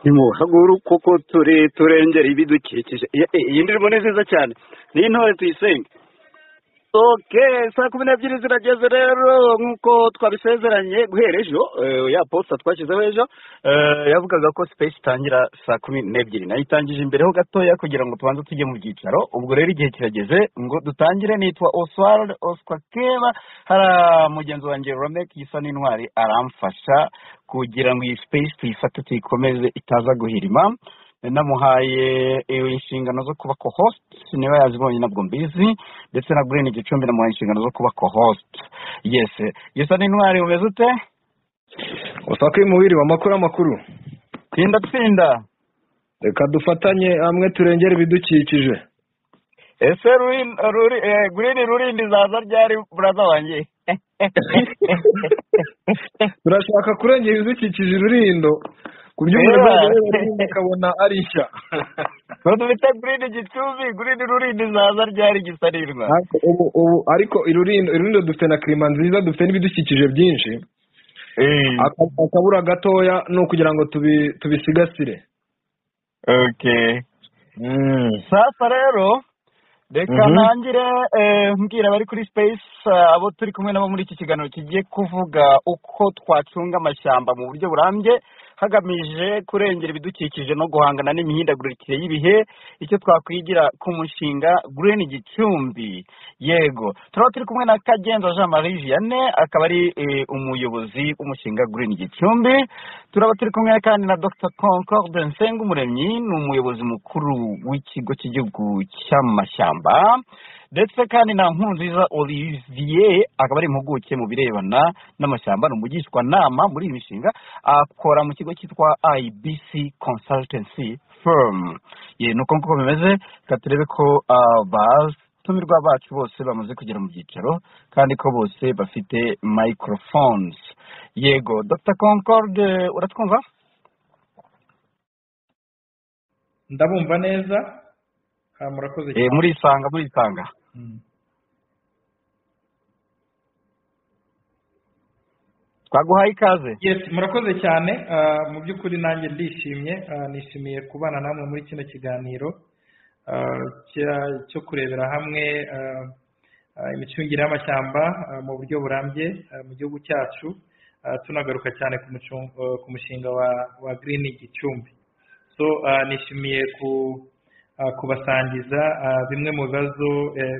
Nimuhaguruke kuko turi turengera ibidukikije. Iyi ndirimbo ni nziza cyane, ni intore tuyisenge. Okay, 12:00 zirageze rero, nk'uko twabisezeranye guhera ejo, ya posta twashyizeho ejo yavugaga ko space itangira 12:00, nayo itangije imbere ho gatoya kugira ngo tubanze tujye mu byicaro. Ubwo rero igihe kirageze ngo dutangire. Nitwa Oswald Oscar Keba, hari mugenzi wanjye Romek Yisa n'Intwari aramfasha kugira ngo iyi space tuyifate tuyikomeze itaza guhirima. Namuhaye inshingano zo kuba co-host, niba yazibonye nabwo mbizi, ndetse na Green Gicumbi namuhaye inshingano zo kuba co-host. Yes, Yisa n'Intwari, umeze ute? Osaka mubiri wa makuru amakuru. Tsinda tsinda. Reka dufatanye hamwe turengere ibidukikije. Ese Green Rurindi zaza ryari brother wanjye? Turashaka kurengera ibidukikije Rurindo. Kubyumva ukabona ari nshya. Dufite Green Gicumbi, Green Rurindi zaza ryari gisarirwa. Ubu ariko Irulindo dufite na klima nziza, dufite n'ibidukikije byinshi. Akabura gatoya no kugira ngo tubisigasire. Okay. Sasa rero reka ntangire mbwira abari kuri space, abo turi kumwe nabo muri iki kiganiro kigiye kuvuga uko twacunga amashyamba mu buryo burambye hagamije kurengera ibidukikije no guhangana n'imihindagurikire y'ibihe, icyo twakwigira ku mushinga Green Gicumbi. Yego, turaba turi kumwe na Kagenza Jean Marie Vianney, akaba ari umuyobozi w'umushinga Green Gicumbi. Turaba turi kumwe kandi na Dr Concorde Nsengumuremyi, ni umuyobozi mukuru w'ikigo cy'igihugu cy'amashyamba, ndetse kandi na Nkurunziza Olivier, akaba ari impuguke mu birebana n'amashyamba, ni umugishwanama muri iyi mishinga, akora mu kigo cyitwa IBC Consultancy Firm. Ye, nuko nguko bimeze. Reka turebe ko abatumirwa bacu bose bamaze kugera mu byicaro kandi ko bose bafite microphones. Yego, Dr Concorde, uratwumva? Ndabumva neza. Murakoze cyane. Murisanga, murisanga. Twaguhaye ikaze. Yes, murakoze cyane. Mu by'ukuri nanjye ndishimye, nishimiye kubana namwe muri kino kiganiro cyo kurebera hamwe imicungire y'amashyamba mu buryo burambye mu gihugu cyacu, tunagaruka cyane ku mushinga wa Green Gicumbi. So nishimiye kubasangiza bimwe mu bibazo,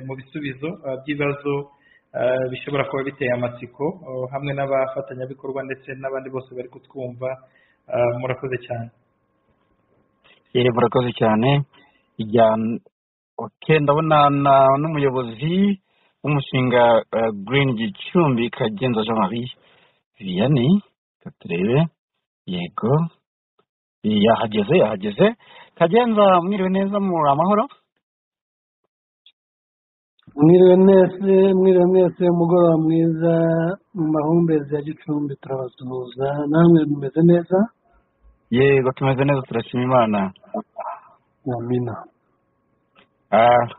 mu bisubizo by'ibibazo bishobora kuba biteye amatsiko, hamwe n'abafatanyabikorwa ndetse n'abandi bose bari kutwumva. Murakoze cyane. Murakoze cyane. Okay, ndabona n'umuyobozi w'umushinga Green Gicumbi Kagenza Jean Marie Vianney, turebe. Yego, yahageze yahageze. Kagenza, mwiriwe neza, muri amahoro? Mwiriwe mwese, mwiriwe mwese, umugoroba mwiza mu mahumbezi ya Gicumbi, turabasuhuza. Namwe mumeze neza? Yego, tumeze neza, turashima Imana. Amina.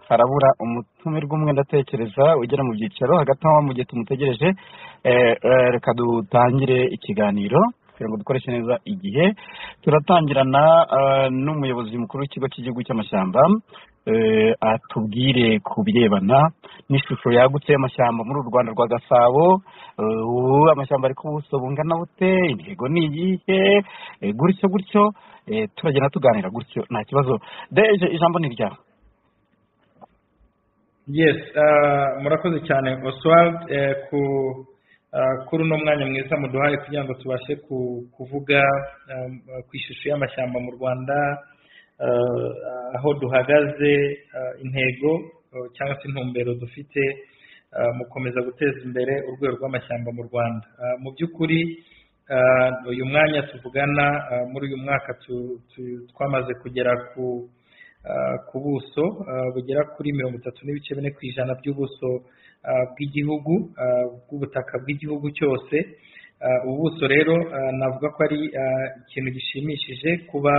Harabura umutumirwa umwe ndatekereza ugera mu byicaro. Hagati aho mu gihe tumutegereje, reka dutangire ikiganiro kugira ngo dukoreshe neza igihe. Turatangirana n'umuyobozi mukuru w'ikigo cy'igihugu cy'amashyamba, atubwire ku birebana n'ishusho yagutse y'amashyamba muri uru Rwanda rwa Gasabo. Amashyamba ari ku buso bungana bute, intego ni iyihe, gutyo gutyo, turagenda tuganira gutyo, nta kibazo. Deje, ijambo ni ryawe. Yes, murakoze cyane Oswald kuri uno mwanya mwiza muduhaye kugira ngo tubashe kuvuga ku ishusho y'amashyamba mu Rwanda, aho duhagaze, intego cyangwa se intumbero dufite mu gukomeza guteza imbere urwego rw'amashyamba mu Rwanda. Mu by'ukuri uyu mwanya tuvugana, muri uyu mwaka twamaze kugera ku buso bugera kuri 30.4% by'ubuso bw'igihugu, bw'ubutaka bw'igihugu cyose. Ubuso rero navuga ko ari ikintu gishimishije kuba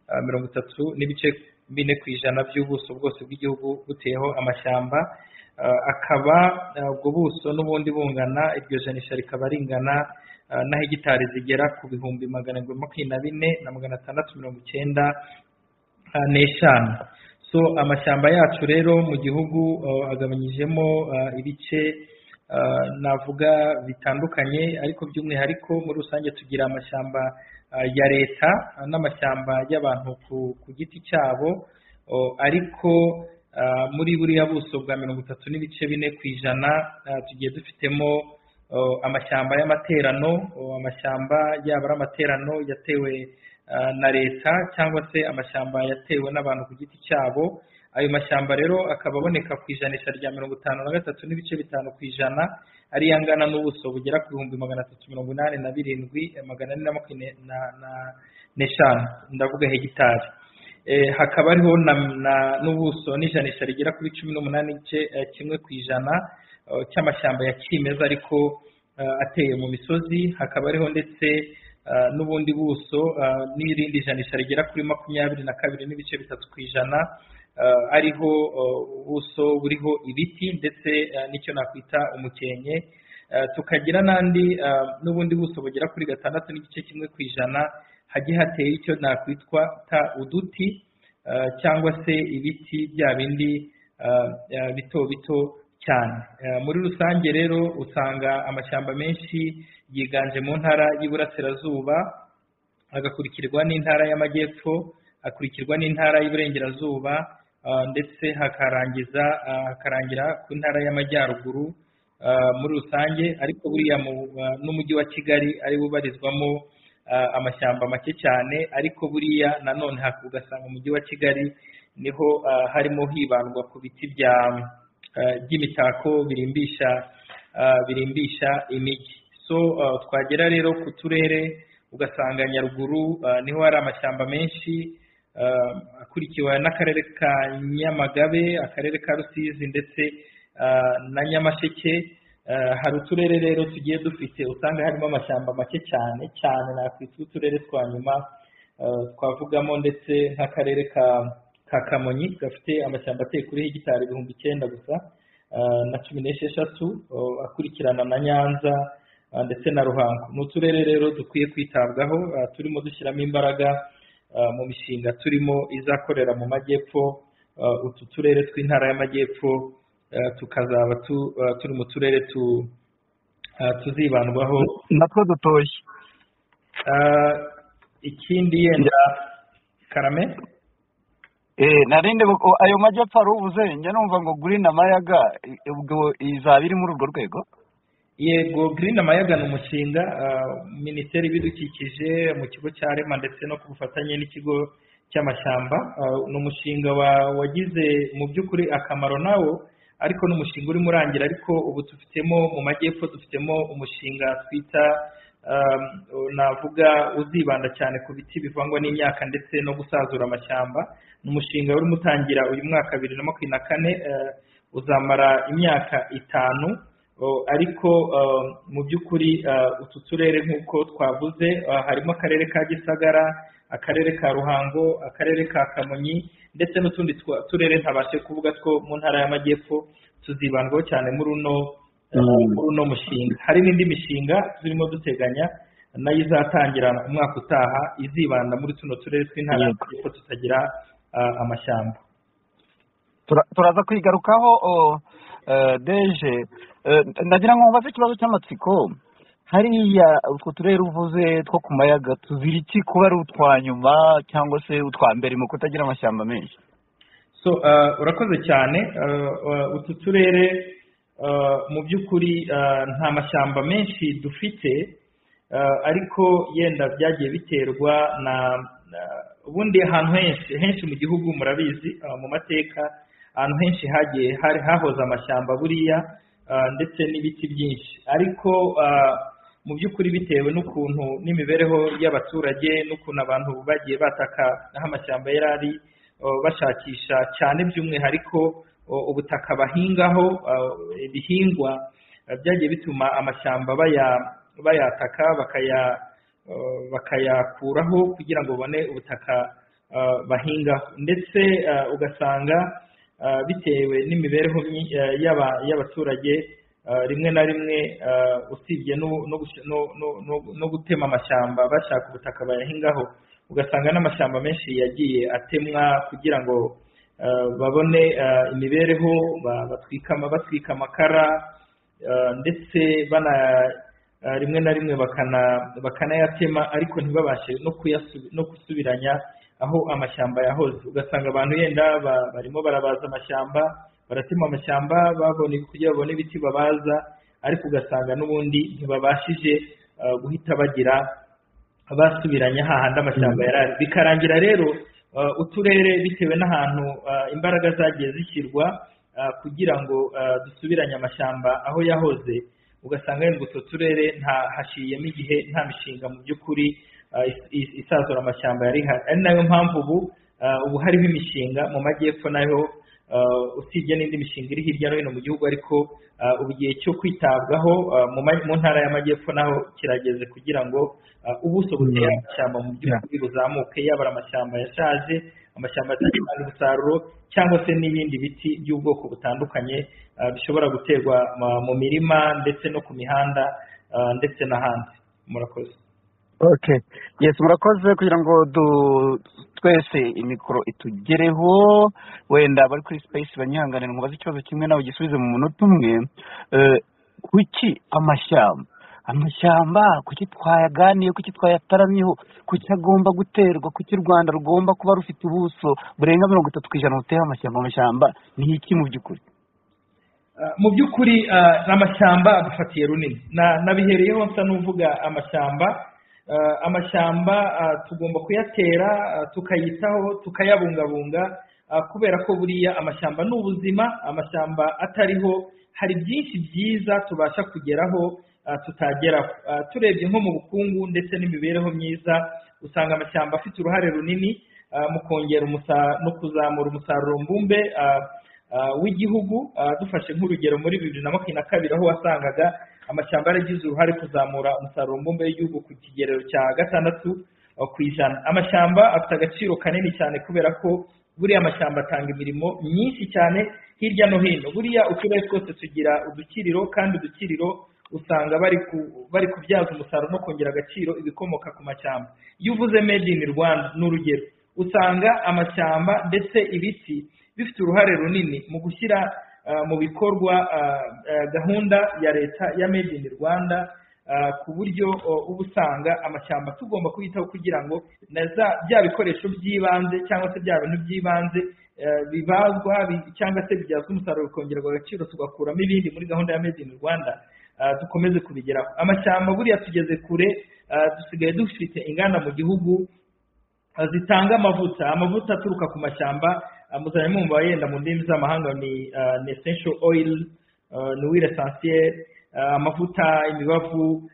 30.4% by'ubuso bwose bw'igihugu buteyeho amashyamba. Akaba ubwo buso n'ubundi bungana, iryo janisha rikaba ringana na hegitari zigera ku 724,695. So amashyamba yacu rero mu gihugu agabanyijemo ibice navuga bitandukanye, ariko by'umwihariko muri rusange tugira amashyamba ya leta n'amashyamba y'abantu ku giti cyabo. Ariko muri buriya buso bwa 30.4% tugiye dufitemo amashyamba y'amaterano, amashyamba yaba ari amaterano yatewe na leta cyangwa se amashyamba yatewe n'abantu ku giti cyabo. Ayo mashyamba rero akaba aboneka ku ijanisha rya 53.5%, ariyo angana n'ubuso bugera ku 387,425, ndavuga hegitari. Hakaba hariho n'ubuso n'ijanisha rigera kuri 18.1% cy'amashyamba ya kimeza ariko ateye mu misozi. Hakaba hariho ndetse n'ubundi buso n'irindi janisha rigera kuri 22.3%, ariho ubuso buriho ibiti ndetse n'icyo nakwita umukenke. Tukagira n'andi n'ubundi buso bugera kuri 6.1% hagiye hateye icyo nakwitwa ta uduti cyangwa se ibiti bya bindi bito bito cyane. Muri rusange rero usanga amashyamba menshi yiganje mu ntara y'Iburasirazuba, agakurikirwa n'intara y'Amajyepfo, akurikirwa n'intara y'Iburengerazuba, ndetse hakarangiza hakarangira ku ntara y'Amajyaruguru muri rusange. Ariko buriya n'umujyi wa Kigali ari ubarizwamo amashyamba make cyane, ariko buriya nanone ugasanga umujyi wa Kigali niho harimo hibandwa ku biti by'imitako birimbisha imijyi. So twagera rero ku turere ugasanga Nyaruguru niho hari amashyamba menshi, akurikiwe n'akarere ka Nyamagabe, akarere ka Rusizi ndetse na Nyamasheke. Hari uturere rero tugiye dufite usanga harimo amashyamba make cyane cyane, nakwita uturere twa nyuma twavugamo ndetse nk'akarere ka Kamonyi gafite amashyamba ateye kuri hegitari 9,000 gusa na 16, akurikirana na Nyanza ndetse na Ruhango. Ni uturere rero dukwiye kwitabwaho, turimo dushyiramo imbaraga mu mishinga turimo izakorera mu majyepfo. Utu turere tw'intara y'Amajyepfo tukazaba turi mu turere tuzibandwaho natwo dutoshye. Ikindi yenda Karame narinde ayo majyepfo arubuze, njye numva ngo Green Amayaga ubwo izaba iri muri urwo rwego. Yego, Green Amayaga ni umushinga Minisiteri y'Ibidukikije mu kigo cya REMA ndetse no ku bufatanye n'ikigo cy'amashyamba. Ni umushinga wagize mu by'ukuri akamaro nawo, ariko n'umushinga urimo urangira. Ariko ubu dufitemo mu majyepfo dufitemo umushinga twita navuga uzibanda cyane ku biti bivangwa n'imyaka ndetse no gusazura amashyamba. Ni umushinga urimo utangira uyu mwaka 2024, uzamara imyaka 5. Ariko mu by'ukuri utu turere nk'uko twavuze harimo akarere ka Gisagara, akarere ka Ruhango, akarere ka Kamonyi ndetse n'utundi turere ntabashe kuvuga two mu ntara y'Amajyepfo tuzibandwaho cyane muri uno mushinga. Hari n'indi mishinga turimo duteganya nayo izatangira umwaka utaha, izibanda muri tuno turere tw'intara y'Amajyepfo tutagira amashyamba. Turaza kwigarukaho deje. Ndagira ngo mbaze ikibazo cy'amatsiko. Hariya utwo turere uvuze two ku mayaga tuzira iki kuba ari utwa nyuma cyangwa se utwa mbere mu kutagira amashyamba menshi? So urakoze cyane. Utu turere mu by'ukuri nta mashyamba menshi dufite, ariko yenda byagiye biterwa na ubundi ahantu henshi mu gihugu murabizi mu mateka ahantu henshi hagiye hari hahoze amashyamba buriya ndetse n'ibiti byinshi, ariko mu by'ukuri bitewe n'ukuntu n'imibereho y'abaturage n'ukuntu abantu bagiye bataka aho amashyamba yari ari bashakisha cyane by'umwihariko ubutaka bahingaho ibihingwa, byagiye bituma amashyamba bayataka bakayakuraho kugira ngo babone ubutaka bahingaho. Ndetse ugasanga bitewe n'imibereho y'abaturage, rimwe na rimwe usibye no gutema amashyamba bashaka ubutaka bayahingaho, ugasanga n'amashyamba menshi yagiye atemwa kugira ngo babone imibereho, batwika amakara, ndetse bana rimwe na rimwe bakanayatema, ariko ntibabashe no gusubiranya aho amashyamba yahoze. Ugasanga abantu yenda barimo barabaza amashyamba, baratema amashyamba babone kugira babone ibiti babaza, ariko ugasanga n'ubundi ntibabashije guhita bagira basubiranya hahandi amashyamba yarari. Bikarangira rero uturere, bitewe n'ahantu imbaraga zagiye zishyirwa kugira ngo dusubiranye amashyamba aho yahoze, ugasanga wenda utwo turere nta hashiyemo igihe nta mishinga mu by'ukuri isazura amashyamba yari ihari. Ari nayo mpamvu ubu hariho imishinga mu majyepfo nayo, usibye n'indi mishinga iri hirya no hino mu gihugu, ariko ubu igihe cyo kwitabwaho mu ntara y'amajyepfo naho kirageze kugira ngo ubuso buteye amashyamba mu by'ukuri buzamuke, yaba ari amashyamba yashaje, amashyamba atanga umusaruro, cyangwa se n'ibindi biti by'ubwoko butandukanye bishobora guterwa mu mirima ndetse no ku mihanda ndetse n'ahandi. Murakoze. Okay, yes, murakoze. Kugira ngo twese imikoro itugereho, wenda bari kuri space banyihanganira nkubaze ikibazo kimwe nawe gisubize mu munota umwe. Kuki amashyamba kuki twayaganiye, kuki twayataramyeho, kuki agomba guterwa, kuki u Rwanda rugomba kuba rufite ubuso burenga 30% buteyeho amashyamba? Ni iki mu by'ukuri? Mu by'ukuri amashyamba adufatiye runini. Nabihereyeho nsa n'uvuga amashyamba tugomba kuyatera, tukayitaho, tukayabungabunga, kubera ko buriya amashyamba ni ubuzima. Amashyamba atariho hari byinshi byiza tubasha kugeraho tutageraho. Turebye nko mu bukungu ndetse n'imibereho myiza, usanga amashyamba afite uruhare runini mu kongera no kuzamura umusaruro mbumbe w'igihugu. Dufashe nk'urugero muri 2022, aho wasangaga amashyamba yaragize uruhare kuzamura umusaruro mbumbe w'igihugu ku kigero cya 6%. Amashyamba afite agaciro kanini cyane kubera ko buriya amashyamba atanga imirimo myinshi cyane hirya no hino. Buriya uturere twose tugira udukiriro, kandi udukiriro usanga bari kubyaza umusaruro no kongera agaciro ibikomoka ku mashyamba. Iyo uvuze made in Rwanda ni urugero, usanga amashyamba ndetse ibiti bifite uruhare runini mu gushyira mu bikorwa gahunda ya leta ya made in Rwanda, ku buryo uba usanga amashyamba tugomba kuyitaho kugira ngo bya bikoresho by'ibanze cyangwa se bya bintu by'ibanze bibazwa cyangwa se bibyazwa umusaruro bikongerwa agaciro, tugakuramo ibindi muri gahunda ya made in Rwanda, dukomeze kubigeraho. Amashyamba buriya tugeze kure, dusigaye dufite inganda mu gihugu zitanga amavuta aturuka ku mashyamba. Muzanye mumva yenda mu ndimi z'amahanga ni essential oil, ni huile essentielle, amavuta, imibavu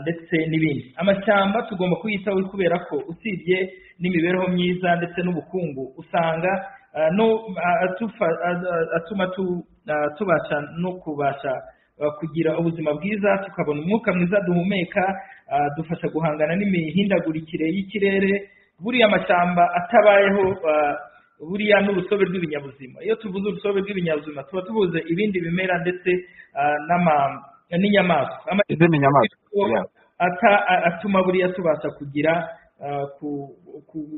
ndetse n'ibindi. Amashyamba tugomba kuyitaho kubera ko usibye n'imibereho myiza ndetse n'ubukungu, usanga no atuma tubasha no kubasha kugira ubuzima bwiza, tukabona umwuka mwiza duhumeka, dufasha guhangana n'imihindagurikire y'ikirere. Buriya amashyamba atabayeho, buriya n'urusobe rw'ibinyabuzima. Iyo tuvuze urusobe rw'ibinyabuzima tuba tuvuze ibindi bimera ndetse n'inyamaswa. Izindi nyamaswa Atuma buriya tubasha kugira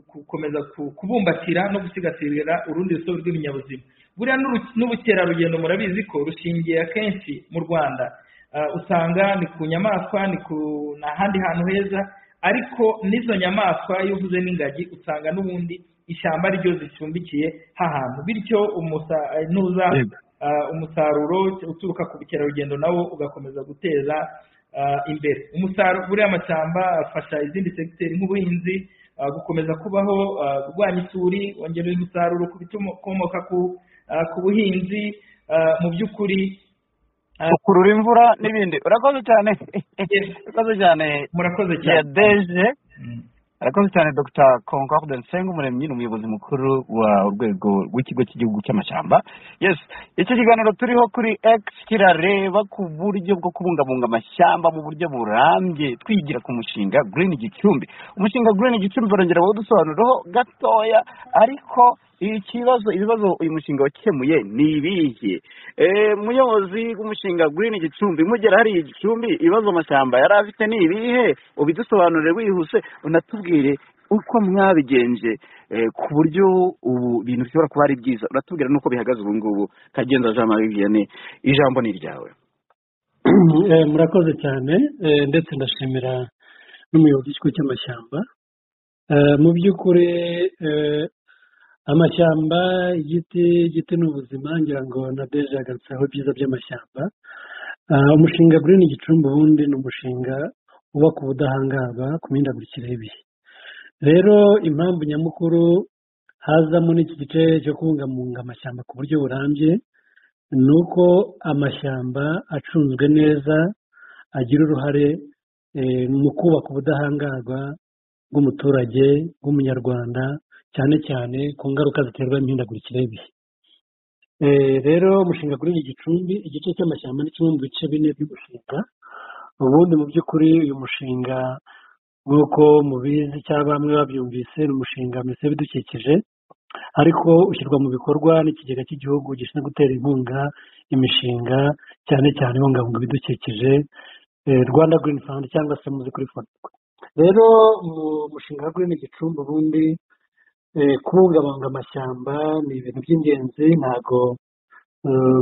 gukomeza kubumbatira no gusigasira urundi rusobe rw'ibinyabuzima. Buriya n'ubukerarugendo murabizi ko rushingiye akenshi mu Rwanda, usanga ni ku nyamaswa, ni ku n'ahandi hantu heza, ariko n'izo nyamaswa iyo uvuze n'ingagi usanga n'ubundi ishyamba ryo zicumbikiye hahantu, bityo nuza umusaruro uturuka ku bukerarugendo nawo ugakomeza guteza imbere. Umusaruro buriya amashyamba afasha izindi segiteri nk'ubuhinzi gukomeza kubaho, kurwanya isuri, wongera umusaruro ku bikomoka ku buhinzi, mu by'ukuri gukurura imvura n'ibindi. Urakoze cyane, urakoze cyane, murakoze cyane Deje. Arakoze cyane Dr Concorde Nsengumuremyi, ni umuyobozi mukuru wa urwego rw'ikigo cy'igihugu cy'amashyamba. Yes, iki kiganiro turiho kuri X kirareba ku buryo bwo kubungabunga amashyamba mu buryo burambye, twigira ku mushinga Green Gicumbi. Umushinga Green Gicumbi barongera bawudusobanuriraho gatoya, ariko Ibibazo uyu mushinga wakemuye ni ibihe? Muyobozi w'umushinga Green Gicumbi, mugera hariya Gicumbi, ibibazo amashyamba yari afite ni ibihe? Ubidusobanurire wihuse, unatubwire uko mwabigenje ku buryo ubu bintu bishobora kuba ari byiza. Uratubwira n'uko bihagaze ubu ngubu. Kagenza Jean Marie Vianney, ijambo ni iryawe. Murakoze cyane, ndetse ndashimira n'umuyobozi w'ikigo cy'amashyamba. Mu by'ukuri amashyamba, igiti ni ubuzima, ngira ngo na deje yagarutseho ibyiza by'amashyamba. Umushinga Green Gicumbi ubundi ni umushinga wubaka ubudahangarwa ku mihindagurikire y'ibihe. Rero impamvu nyamukuru hazamo n'iki gice cyo kubungabunga amashyamba ku buryo burambye ni uko amashyamba acunzwe neza agira uruhare mu kubaka ubudahangarwa bw'umuturage bw'umunyarwanda, cyane cyane ku ngaruka ziterwa n'imihindagurikire y'ibihe. Rero umushinga Green Gicumbi, igice cy'amashyamba ni kimwe mu bice bine by'umushinga. Ubundi mu by'ukuri uyu mushinga nk'uko mubizi cyangwa bamwe babyumvise, ni umushinga Minisiteri y'Ibidukikije, ariko ushyirwa mu bikorwa n'ikigega cy'igihugu gishinzwe gutera inkunga imishinga cyane cyane ibungabunga ibidukikije, Rwanda Green Fund cyangwa se muzi kuri FONARWA. Rero mu mushinga wa Green Gicumbi ubundi kubungabunga amashyamba ni ibintu by'ingenzi. Ntago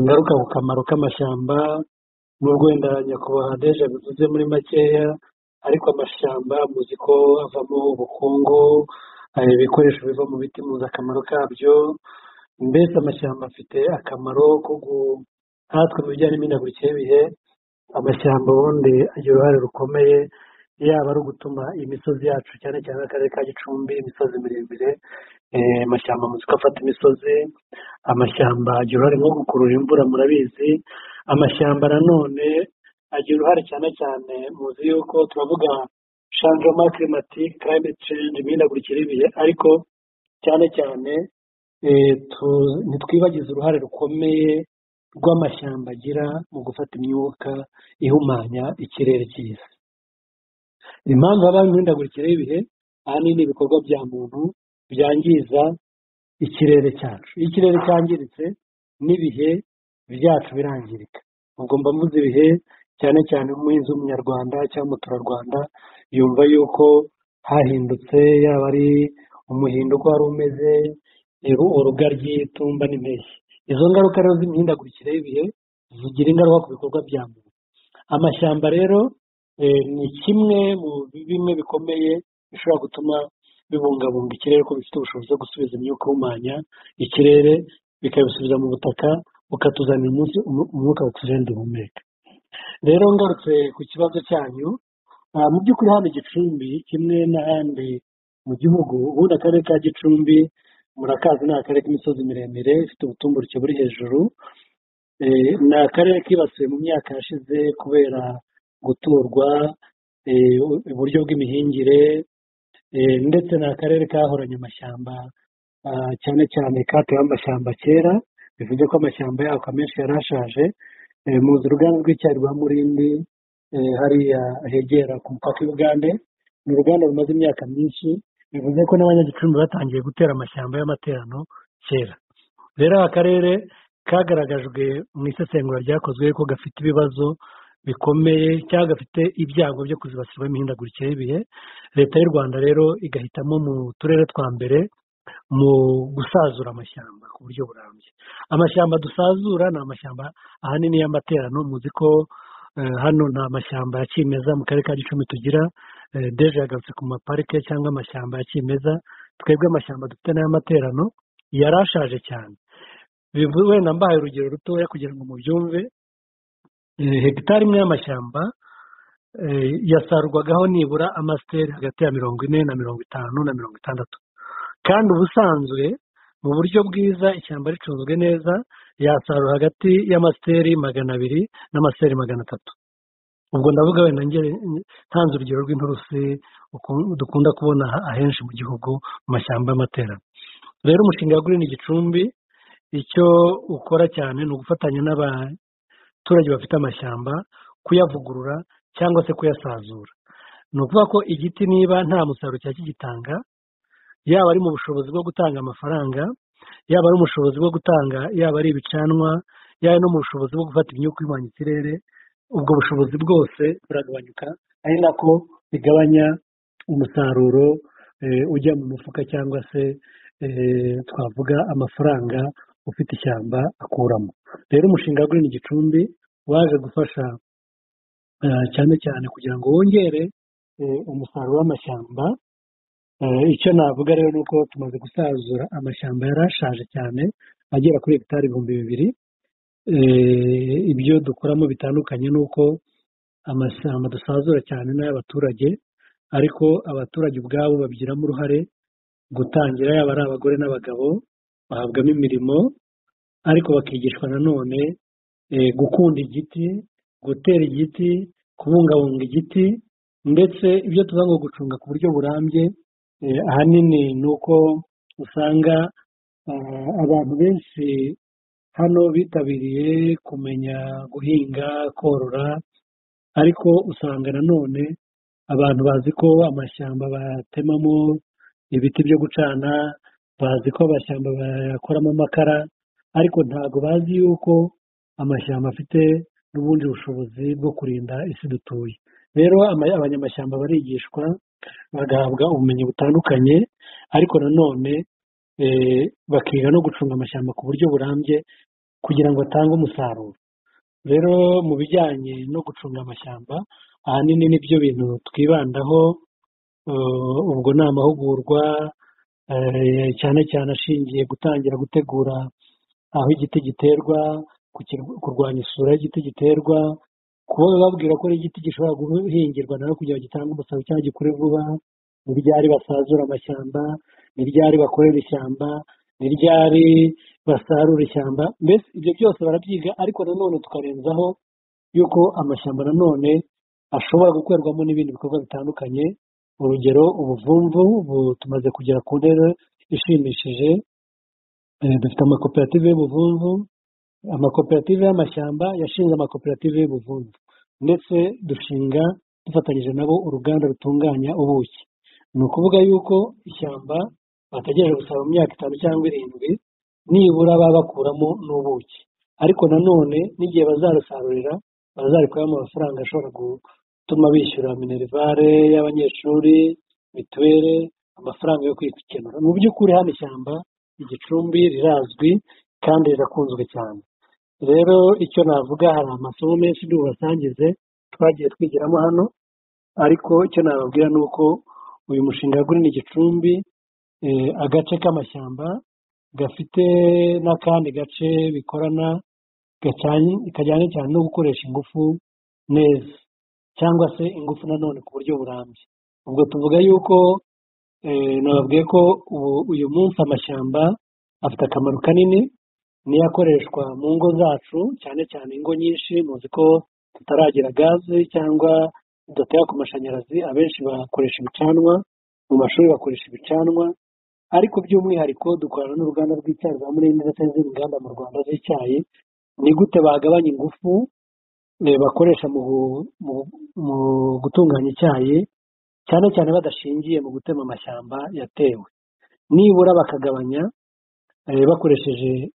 ngaruka ku kamaro k'amashyamba nubwo wenda nyakubahwa deje bivuze muri makeya, ariko amashyamba muzi ko avamo ubukungu, ibikoresho biva mu biti muzi akamaro kabyo. Mbese amashyamba afite akamaro ko nkatwe mu bijyanye n'imihindagurikire y'ibihe. Amashyamba ubundi agira uruhare rukomeye, yaba ari ugutuma imisozi yacu cyane cyane akarere ka Gicumbi imisozi miremire, amashyamba muzi ko afata imisozi. Amashyamba agira uruhare nko gukurura imvura, murabizi. Amashyamba nanone agira uruhare cyane cyane, muzi yuko turavuga changement climatique, climate change, imihindagurikire y'ibihe, ariko cyane cyane ntitwibagize uruhare rukomeye rw'amashyamba agira mu gufata imyuka ihumanya ikirere cy'isi. Impamvu habaho imihindagurikire y'ibihe ahanini ibikorwa bya muntu byangiza ikirere cyacu. Iyo ikirere cyangiritse n'ibihe byacu birangirika. Ubwo mba mvuze ibihe cyane cyane umuhinzi w'umunyarwanda cyangwa umuturarwanda yumva yuko hahindutse, yaba ari umuhindo uko wari umeze, urugaryi, itumba n'impeshyi. Izo ngaruka rero z'imihindagurikire y'ibihe zigira ingaruka ku bikorwa bya muntu. Amashyamba rero ni kimwe mu bimwe bikomeye bishobora gutuma bibungabunga ikirere, ko bifite ubushobozi bwo gusubiza imyuka ihumanya ikirere bikabisubiza mu butaka, bukatuzanira umwuka wa oxygen duhumeka. Rero ngarutse ku kibazo cyanyu, mu by'ukuri hano Gicumbi kimwe n'ahandi mu gihugu, ubundi akarere ka Gicumbi murakazi ni akarere k'imisozi miremire ifite ubutumburuke buri hejuru. Ni akarere kibasiwe mu myaka yashize kubera guturwa, uburyo bw'imihingire, ndetse ni akarere kahoranye amashyamba, cyane cyane katewe amashyamba kera, bivuze ko amashyamba yako amenshi yari ashaje. Muzi uruganda rw'icyayi rwa Murindi, hariya hegera ku mupaka w'Ugande, ni uruganda rumaze imyaka myinshi, bivuze ko n'abanyagicumbi batangiye gutera amashyamba y'amaterano kera. Rero aka karere kagaragajwe mu isesengura ryakozwe ko gafite ibibazo bikomeye cyangwa gafite ibyago byo kuzibasirwa n'imihindagurikire y'ibihe. Leta y'u Rwanda rero igahitamo mu turere twa mbere mu gusazura amashyamba ku buryo burambye. Amashyamba dusazura ni amashyamba ahanini y'amaterano, muzi ko hano nta mashyamba ya kimeza mu karere ka Gicumbi tugira. Deje yagarutse ku maparike cyangwa amashyamba ya kimeza, twebwe amashyamba dufite n'ay'amaterano yari ashaje cyane. Wenda mbahaye urugero rutoya kugira ngo mubyumve, hegitari imwe y'amashyamba yasarurwagaho nibura amasiteri hagati ya 40 na 50 na 60, kandi ubusanzwe mu buryo bwiza ishyamba ricunzwe neza yasarura hagati y'amasiteri 200 n'amasiteri 300. Ubwo ndavuga wenda ntanze urugero rw'inturusi dukunda kubona ahenshi mu gihugu mu mashyamba y'amaterano. Rero umushinga wa Green Gicumbi icyo ukora cyane ni ugufatanya n'abaturage bafite amashyamba kuyavugurura cyangwa se kuyasazura. Ni ukuvuga ko igiti niba nta musaruro cyari kigitanga, yaba ari mu bushobozi bwo gutanga amafaranga, Yaba ari ubushobozi bwo gutanga, yaba ari ibicanwa, yaba no mu bushobozi bwo gufata imyuka ihumanya ikirere, ubwo bushobozi bwose buragabanyuka, ari nako bigabanya umusaruro ujya mu mufuka cyangwa se twavuga amafaranga ufite ishyamba akuramo. Rero umushinga wa Green Gicumbi waje gufasha cyane cyane kugira ngo wongere umusaruro w'amashyamba. Icyo navuga rero ni uko tumaze gusazura amashyamba yari ashaje cyane agera kuri hegitari 2000. Ibyo dukoramo bitandukanye ni uko amashyamba dusazura cyane n'ay'abaturage, ariko abaturage ubwabo babigiramo uruhare gutangira, yaba ari abagore n'abagabo bahabwamo imirimo, ariko bakigishwa nanone gukunda igiti, gutera igiti, kubungabunga igiti, ndetse ibyo tuvuga ngo gucunga ku buryo burambye, ahanini ni uko usanga abantu benshi hano bitabiriye kumenya guhinga, korora, ariko usanga nanone abantu bazi ko amashyamba batemamo ibiti byo gucana, bazi ko amashyamba bayakoramo amakara, ariko ntabwo bazi yuko amashyamba afite n'ubundi bushobozi bwo kurinda isi dutuye. Rero abanyamashyamba barigishwa, bagahabwa ubumenyi butandukanye, ariko nanone bakiga no gucunga amashyamba ku buryo burambye kugira ngo atange umusaruro. Rero mu bijyanye no gucunga amashyamba ahanini nibyo bintu twibandaho, ubwo ni amahugurwa cyane cyane ashingiye gutangira gutegura aho igiti giterwa, kurwanya isura y'igiti giterwa, kuba babwira ko igiti gishobora guhingirwa nawe kugira ngo gitange umusaruro cyangwa gikure vuba, ni ryari basazura amashyamba, ni ryari bakorera ishyamba, ni ryari basarura ishyamba, mbese ibyo byose barabyiga. Ariko nanone tukarenzaho yuko amashyamba nanone ashobora gukorerwamo n'ibindi bikorwa bitandukanye. Urugero ubuvumvu tumaze kugera ku ntera ishimishije, dufite amakoperative y'ubuvumvu, amakoperative y'amashyamba yashinze amakoperative y'ubuvumvu, ndetse dushinga dufatanyije nabo uruganda rutunganya ubuki. Ni ukuvuga yuko ishyamba bategereje gusaba mu myaka 5 cyangwa 7 nibura baba bakuramo n'ubuki, ariko nanone n'igihe bazarusarurira bazarikuramo amafaranga ashobora gutuma bishyura minerivare y'abanyeshuri, mituweli, amafaranga yo kwikenura. Mu by'ukuri hano ishyamba Igicumbi rirazwi kandi rirakunzwe cyane. Rero icyo navuga, hari amasomo menshi bubasangize twagiye twigiramo hano, ariko icyo nababwira ni uko uyu mushinga wa Green Gicumbi, agace k'amashyamba gafite n'akandi gace bikorana kajyanye cyane no gukoresha ingufu neza cyangwa se ingufu nanone ku buryo burambye. Ubwo tuvuga yuko nababwiye ko uyu munsi amashyamba afite akamaro kanini, niyo akoreshwa mu ngo zacu, cyane cyane ingo nyinshi muzi ko tutaragira gaze cyangwa tudatera ku mashanyarazi, abenshi bakoresha ibicanwa, mu mashuri bakoresha ibicanwa, ariko by'umwihariko dukorana n'uruganda rw'icyayi rwa Murindi ndetse n'izindi nganda mu Rwanda z'icyayi. Ni gute bagabanya ingufu bakoresha mu gutunganya icyayi, cyane cyane badashingiye mu gutema amashyamba yatewe, nibura bakagabanya bakoresheje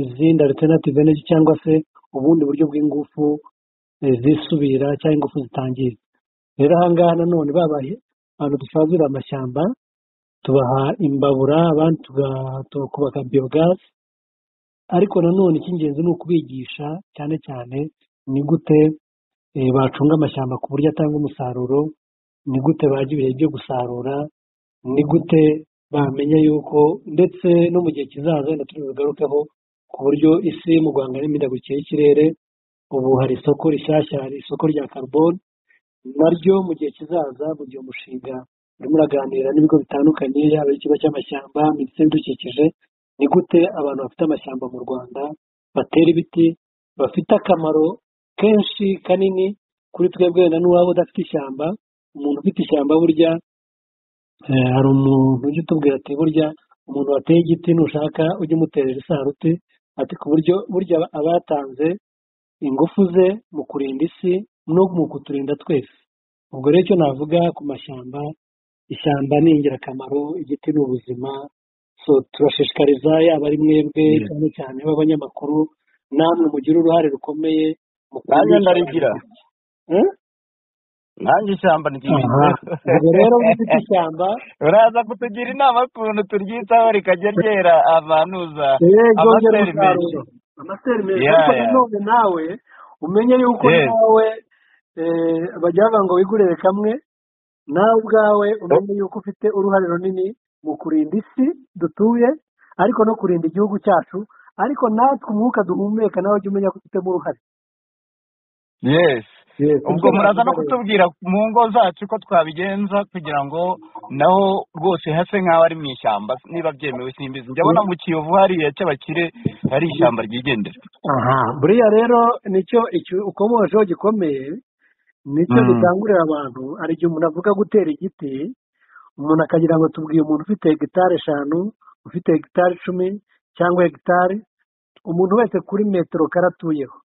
izindi alternative energy cyangwa se ubundi buryo bw'ingufu zisubira cyangwa ingufu zitangiza. Rero aha ngaha nanone babaye abantu dusazura amashyamba, tubaha imbabura, abandi tukubaka biyogazi, ariko nanone icy'ingenzi ni ukubigisha cyane cyane ni gute bacunga amashyamba ku buryo atanga umusaruro, ni gute bajya ibihe byo gusarura, ni gute bamenya yuko ndetse no mu gihe kizaza wenda turi bugarukeho ku buryo isi mu guhangana n'imihindagurikire y'ikirere, ubu hari isoko rishyashya, hari isoko rya carbone, naryo mu gihe kizaza, mu gihe umushinga urimo uraganira n'ibigo bitandukanye, yaba ikigo cy'amashyamba, minisiteri y'ibidukikije, ni gute abantu bafite amashyamba mu Rwanda batera ibiti bafite akamaro kenshi kanini kuri twebwe wenda n'uwaba udafite ishyamba. Umuntu ufite ishyamba burya, hari umuntu ujya utubwira ati burya umuntu wateye igiti nushaka ujye umuterera isaruti, ati ku buryo burya aba yatanze ingufu ze mu kurinda isi no mu kuturinda twese. Ubwo rero icyo navuga ku mashyamba, ishyamba ni ingirakamaro, igiti ni ubuzima, So turashishikariza yaba ari mwebwe cyane cyane b'abanyamakuru, namwe mugira uruhare rukomeye mu Nanjye ndarigira. Nanjye ishyamba ryibitse. Ubwo rero ufite ishyamba uraza kutugira inama ukuntu turyitaho rikajya ryera abantuza amaseri menshi. Amaseri menshi. Ariko nanone nawe umenye yuko nawe bajya bavuga ngo wigurire kamwe, nawe ubwawe umenye yuko ufite uruhare runini mu kurinda isi dutuye, ariko no kurinda igihugu cyacu, ariko natwe umwuka duhumeka nawe ujye umenya ko ufitemo uruhare. Yes. Ubwo muraza no kutubwira mu ngo zacu ko twabigenza kugira ngo naho rwose hase nk'aho ari mu ishyamba, niba byemewe simbizi. Njyabona mu Kiyovu hariya cy'abakire hari ishyamba ryigendera. Aha, buriya rero nicyo ukomojeho gikomeye, nicyo gikangurira abantu. Hari igihe umuntu avuga gutera igiti, umuntu akagira ngo tubwiye umuntu ufite hegitari 5, ufite hegitari 10 cyangwa hegitari, umuntu wese kuri metero kare atuyeho.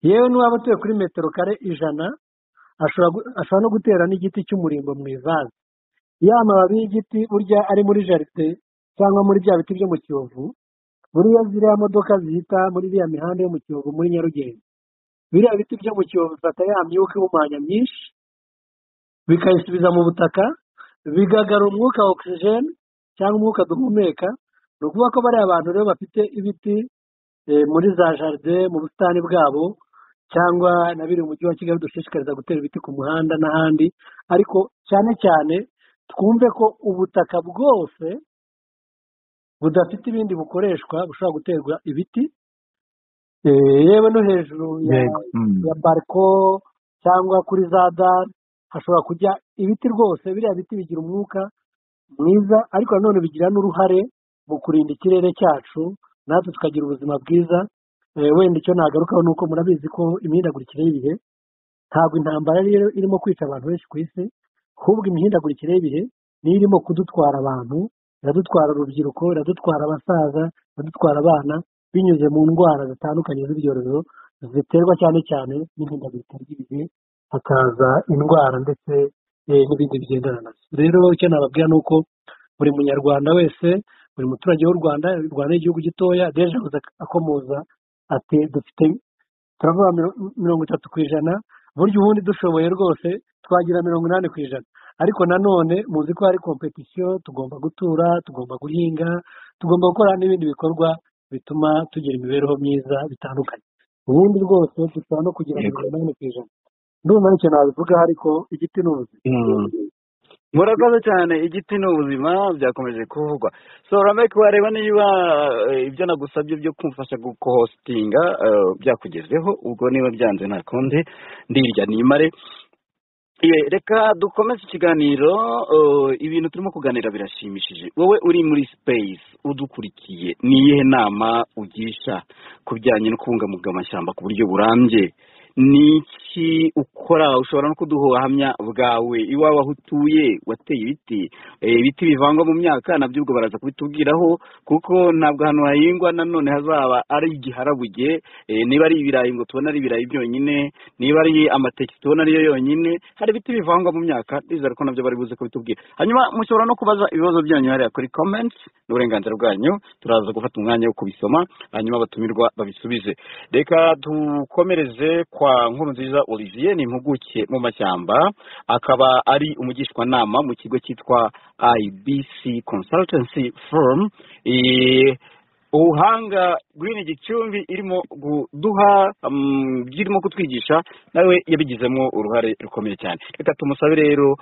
Yewe n'uwaba atuye kuri metero kare 100 ashobora no gutera n'igiti cy'umurimbo mu ivaze. Ya mababi y'igiti burya ari muri jaride cyangwa muri bya biti byo mu Kiyovu, buriya ziriya modoka zihita muri iriya mihanda yo mu Kiyovu muri Nyarugenge, biriya biti byo mu Kiyovu bifata ya myuka ihumanya myinshi bikayisubiza mu butaka, bigagarura umwuka wa oxygen cyangwa umwuka duhumeka. Ni ukuvuga ko bariya abantu rero bafite ibiti muri za jaride mu busitani bwabo, cyangwa na biri mu mujyi wa Kigali dushishikariza gutera ibiti ku muhanda n'ahandi, ariko cyane cyane twumve ko ubutaka bwose budafite ibindi bukoreshwa bushobora guterwa ibiti, yewe no hejuru ya bariko cyangwa kuri za dare hashobora kujya ibiti rwose. Biriya biti bigira umwuka mwiza, ariko nanone bigira n'uruhare mu kurinda ikirere cyacu, natwe tukagira ubuzima bwiza. Wenda icyo nagarukaho ni uko murabizi ko imihindagurikire y'ibihe, ntabwo intambara rero irimo kwica abantu benshi ku isi, ahubwo imihindagurikire y'ibihe niyo irimo kudutwara abantu, iradutwara urubyiruko, iradutwara abasaza, iradutwara abana, binyuze mu ndwara zitandukanye z'ibyorezo ziterwa cyane cyane n'imihindagurikire y'ibihe, hakaza indwara ndetse n'ibindi bigendana nazo. Rero icyo nababwira ni uko buri munyarwanda wese, buri muturage w'u Rwanda, u Rwanda ni igihugu gitoya, deje akomoza ati dufite turavuga 30%, burya ubundi dushoboye rwose twagira 80%, ariko nanone muzi ko hari kompetisiyo, tugomba gutura, tugomba guhinga, tugomba gukora n'ibindi bikorwa bituma tugira imibereho myiza bitandukanye. Ubundi rwose dushobora no kugira 80%. Ndumva nicyo nabivuga, ariko igiti ni ubuzima. Murakoze cyane, igiti ni ubuzima byakomeje kuvugwa. So Ramek, wareba niba ibyo nagusabye byo kumfasha guhostinga byakugezeho, ubwo niba byanze nta kundi ndirya nimare. Reka dukomeze ikiganiro. Ibintu turimo kuganira birashimishije. Wowe uri muri space udukurikiye, ni iyihe nama ugisha ku bijyanye no kubungabunga amashyamba ku buryo burambye? Ni iki ukora? Ushobora no kuduha ubuhamya bwawe iwawe aho utuye wateye ibiti, ibiti bivangwa mu myaka nabyo ubwo baraza kubitubwiraho, kuko ntabwo ahantu hahingwa nanone hazaba ari igiharabuge. Niba ari ibirayi ngo tubone ari ibirayi byonyine, niba ari amateke tubona ariyo yonyine, hari ibiti bivangwa mu myaka, ndizera ko nabyo bari buze kubitubwira. Hanyuma mushobora no kubaza ibibazo byanyu hariya kuri comments, n'uburenganzira bwanyu, turaza gufata umwanya wo kubisoma hanyuma abatumirwa babisubize. Reka dukomereze kwa Nkurunziza Olivier, ni impuguke mu mashyamba, akaba ari umugishwanama mu kigo cyitwa IBC Consultancy Firm. Ubuhanga Green Gicumbi irimo kuduha, irimo kutwigisha, nawe yabigizemo uruhare rukomeye cyane. Reka tumusabe rero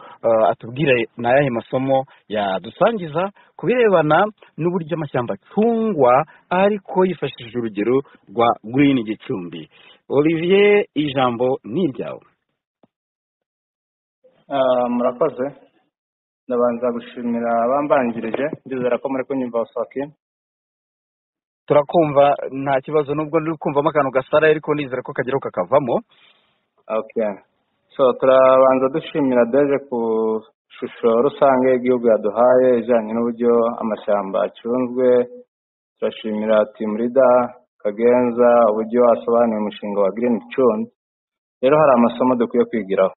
atubwire n'ayahe masomo yadusangiza ku birebana n'uburyo amashyamba acungwa, ariko yifashishije urugero rwa Green Gicumbi. Olivier, ijambo ni iryawe. Murakoze. Ndabanza gushimira abambanjirije, ndizera ko muri kunyumva Oswaki. Turakumva nta kibazo, nubwo ndi kumvamo akantu gasara, ariko nizera ko kageraho kakavamo. Okay. So turabanza dushimira Deje ku shusho rusange y'igihugu yaduhaye ijyanye n'uburyo amashyamba acunzwe. Turashimira team leader Kagenza uburyo asobanuye umushinga wa Green Gicumbi. Rero hari amasomo dukwiye kwigiraho.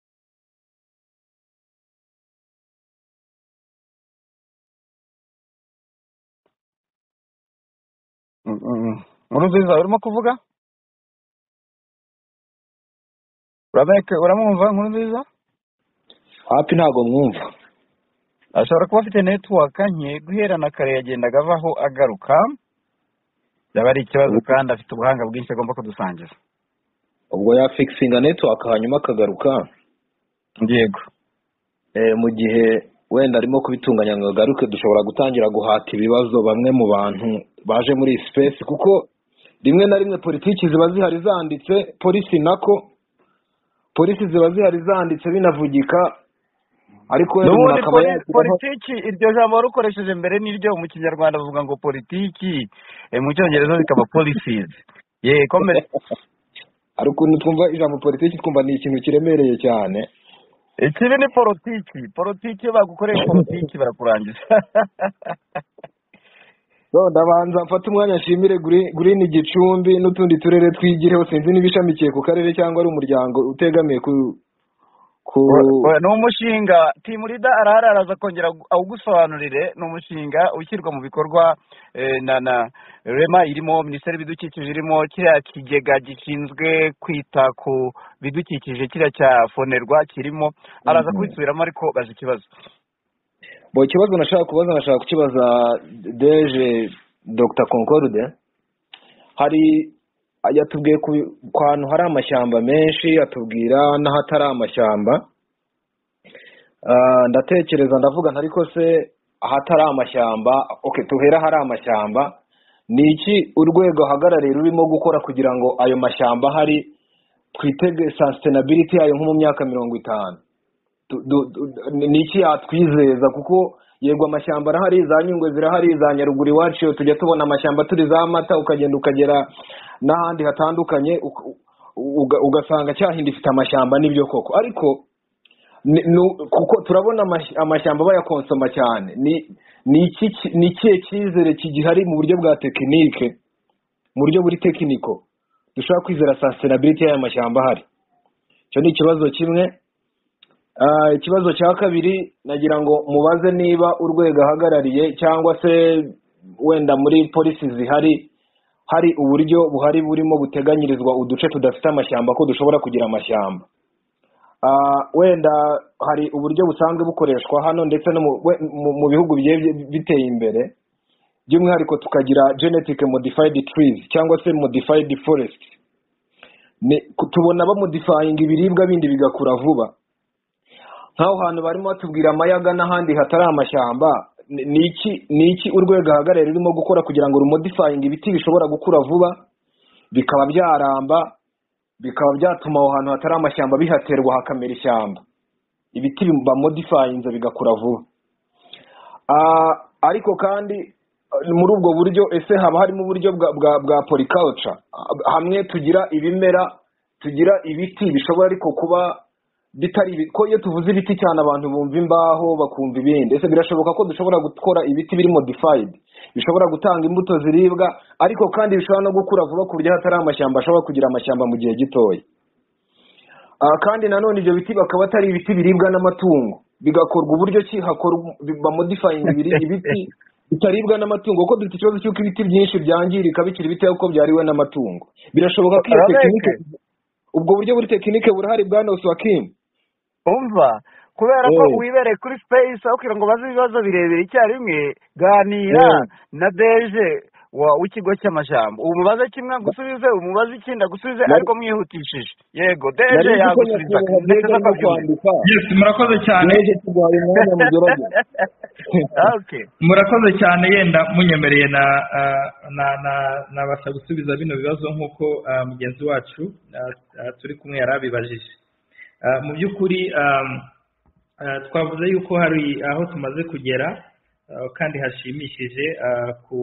Nkurunziza urimo kuvuga? Rameke, uramwumva Nkurunziza? Hapi, ntabwo mwumva. Ashobora kuba afite network nke, guhera na kare yagendaga avaho agaruka, byaba ari ikibazo, kandi afite ubuhanga bwinshi agomba kudusangiza. Ubwo yafixinga network hanyuma akagaruka. Yego. Mu gihe wenda arimo kubitunganya ngo agaruke, dushobora gutangira guhata ibibazo bamwe mu bantu baje muri iyi space, kuko rimwe na rimwe politiki ziba zihari zanditse, policy nako policy ziba zihari zanditse binavugika, ariko wenda umuntu N'ubundi akaba yashyiraho politiki, iryo jambo wari ukoresheje mbere niryo mu Kinyarwanda bavuga ngo politiki, mu Cyongereza bikaba policies. Ye, komere. Hari ukuntu twumva ijambo politiki twumva ni ikintu kiremereye cyane. Ikibi ni politiki. Politiki, iyo bagukoreye politiki barakurangiza. So, ndabanza mfate umwanya nshimire Green Gicumbi n'utundi turere twigireho, sinzi niba ishamikiye ku karere cyangwa ari umuryango utegamiye ku Oya, ni umushinga. Team leader arahari, araza kongera awugusobanurire. Ni umushinga ushyirwa mu bikorwa na REMA irimo, Minisiteri y'Ibidukikije irimo, kiriya kigega gishinzwe kwita ku bidukikije kiriya cya FONERWA kirimo. Araza kubisubiramo, ariko bazi ikibazo. Bo, ikibazo nashaka kubaza, nashaka kukibaza DG Dr Concorde. Hari yatubwiye ku hantu hari amashyamba menshi, atubwira n'ahatari amashyamba. Ndatekereza ndavuga nti ariko se ahatari amashyamba, okay, tuhera ahari amashyamba, ni iki urwego ahagarariye rurimo gukora kugira ngo ayo mashyamba ahari twitege sustainability yayo nko mu myaka 50? Ni iki yatwizeza? Kuko yego amashyamba arahari, za Nyungwe zirahari, za Nyaruguru iwacu iyo tujya tubona amashyamba turi za Mata, ukagenda ukagera n'ahandi hatandukanye ugasanga Cyahinda ifite amashyamba, nibyo koko, ariko kuko turabona amashyamba bayakonsoma cyane, ni ikihe cyizere kigihari mu buryo bwa tekinike, mu buryo buri technical, dushobora kwizera sustainability y'aya mashyamba ahari? Icyo ni ikibazo kimwe. Ikibazo cya kabiri, nagira ngo mubaze niba urwego ahagarariye cyangwa se wenda muri policy zihari hari uburyo buhari burimo buteganyirizwa uduce tudafite amashyamba ko dushobora kugira amashyamba. Wenda hari uburyo busanzwe bukoreshwa hano ndetse no mu bihugu bigiye biteye imbere, by'umwihariko tukagira genetic modified trees cyangwa se modified forest. Tubona bamodifyinga ibiribwa bindi bigakura vuba. Nk'aho hantu barimo batubwira amayaga n'ahandi hatari amashyamba, ni iki urwego ahagarariye rurimo gukora kugira ngo rumodifyinge ibiti bishobora gukura vuba, bikaba byaramba, bikaba byatuma aho hantu hatari amashyamba bihaterwa hakamera ishyamba, ibiti bamodifyinze bigakura vuba? Ariko kandi muri ubwo buryo ese haba harimo uburyo bwa polyculture, hamwe tugira ibimera, tugira ibiti bishobora ariko kuba bitari ko iyo tuvuze ibiti cyane abantu bumva imbaho, bakumva ibindi. Ese birashoboka ko dushobora gukora ibiti biri modified bishobora gutanga imbuto ziribwa, ariko kandi bishobora no gukura vuba ku buryo hatari amashyamba ashobora kugira amashyamba mu gihe gitoya? Kandi nanone ibyo biti bakaba atari ibiti biribwa n'amatungo, bigakorwa uburyo ki hakorwa bamodifyinga ibiti bitaribwa n'amatungo, kuko dufite ikibazo cy'uko ibiti byinshi byangirika bikiri bitoya kuko byariwe n'amatungo. Birashoboka ko iyo Rameke. tekinike, ubwo buryo buri tekinike burahari, bwana Oswakim? Umva, kubera ko wibereye kuri space, aho kugira ngo baze ibibazo birebire icyarimwe, ganira na DG w'ikigo cy'amashyamba, umubaze kimwe agusubize, umubaze ikindi agusubize, ariko mwihutishije. Yego, DG Nari nzi ko yagusubiza. nyakubahwa DG Ntekereza ko arimo abyumvise. kwandika. Yes, murakoze cyane. DG, tuguhaye umwanya, mugerageze. Okay. Murakoze cyane. Yenda munyemereye na ah, na na nabasha gusubiza bino bibazo nk'uko mugenzi wacu turi kumwe yari abibajije. Mu by'ukuri twavuze yuko hari aho tumaze kugera kandi hashimishije ku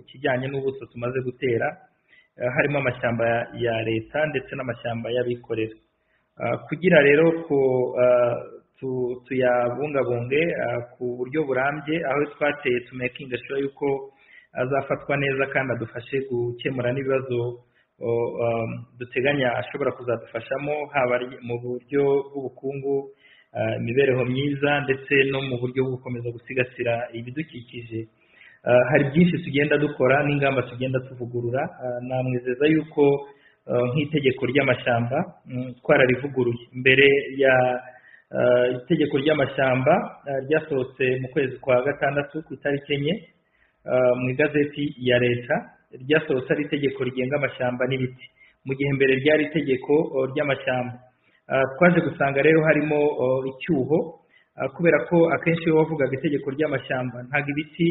kijyanye n'ubuso tumaze gutera, harimo amashyamba ya leta ndetse n'amashyamba y'abikorera. Kugira rero ko tuyabungabunge ku buryo burambye, aho twateye tumakinga sure yuko azafatwa neza kandi adufashe gukemura n'ibibazo duteganya ashobora kuzadufashamo, haba ari mu buryo bw'ubukungu, imibereho myiza, ndetse no mu buryo bwo gukomeza gusigasira ibidukikije. Hari byinshi tugenda dukora n'ingamba tugenda tuvugurura. Namwizeza yuko nk'itegeko ry'amashyamba twararivuguruye. Mbere ya itegeko ry'amashyamba ryasohotse mu kwezi kwa 6 ku itariki 4 mu igazeti ya leta, ryasohotse ari itegeko rigenga amashyamba n'ibiti, mu gihe mbere ryari itegeko ry'amashyamba. Twaje gusanga rero harimo icyuho, kubera ko akenshi iyo wavugaga itegeko ry'amashyamba ntabwo ibiti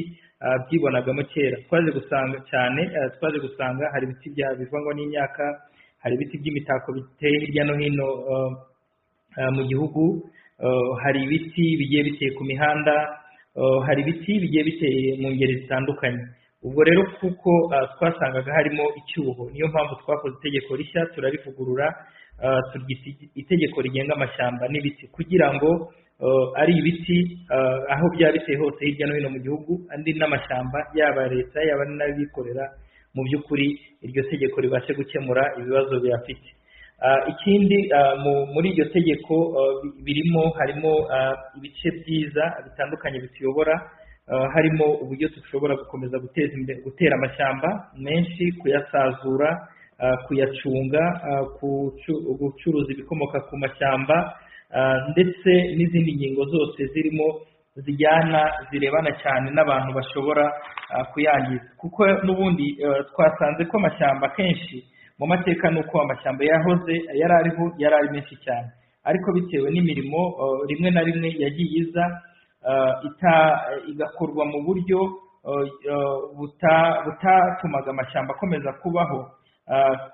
byibonagamo kera. Twaje gusanga cyane, twaje gusanga hari ibiti bivangwa n'imyaka, hari ibiti by'imitako biteye hirya no hino mu gihugu, hari ibiti bigiye biteye ku mihanda, hari ibiti bigiye biteye mu ngeri zitandukanye. Ubwo rero kuko twasangaga harimo icyuho, niyo mpamvu twakoze itegeko rishya turarivugurura, turyita itegeko rigenga amashyamba n'ibiti, kugira ngo ari ibiti aho byaba biteye hose hirya no hino mu gihugu, andi n'amashyamba yaba leta yaba n'abikorera, mu by'ukuri iryo tegeko ribashe gukemura ibibazo biyafite. Ikindi muri iryo tegeko birimo harimo ibice byiza bitandukanye bituyobora, harimo uburyo dushobora gukomeza guteza imbere, gutera amashyamba menshi, kuyasazura, kuyacunga, gucuruza ibikomoka ku mashyamba, ndetse n'izindi ngingo zose zirimo zijyana zirebana cyane n'abantu bashobora kuyangiza. Kuko n'ubundi twasanze ko amashyamba kenshi mu mateka nuko amashyamba yahoze yari ariho yari ari menshi cyane, ariko bitewe n'imirimo rimwe na rimwe yagiye iza igakorwa mu buryo butatumaga amashyamba akomeza kubaho,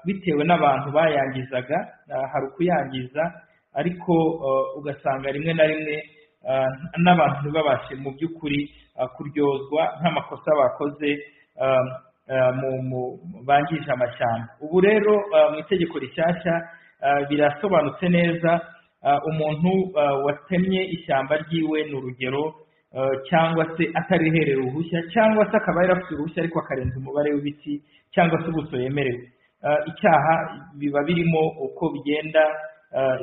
bitewe n'abantu bayangizaga. Hari ukuyangiza ariko ugasanga rimwe na rimwe n'abantu ntibabashe mu by'ukuri kuryozwa nk'amakosa bakoze bangije amashyamba. Ubu rero mu itegeko rishyashya birasobanutse neza, umuntu watemye ishyamba ryiwe ni urugero, cyangwa se atariherera uruhushya, cyangwa se akaba yarafite uruhushya ariko akarenza umubare w'ibiti cyangwa se ubuso yemerewe, icyaha biba birimo uko bigenda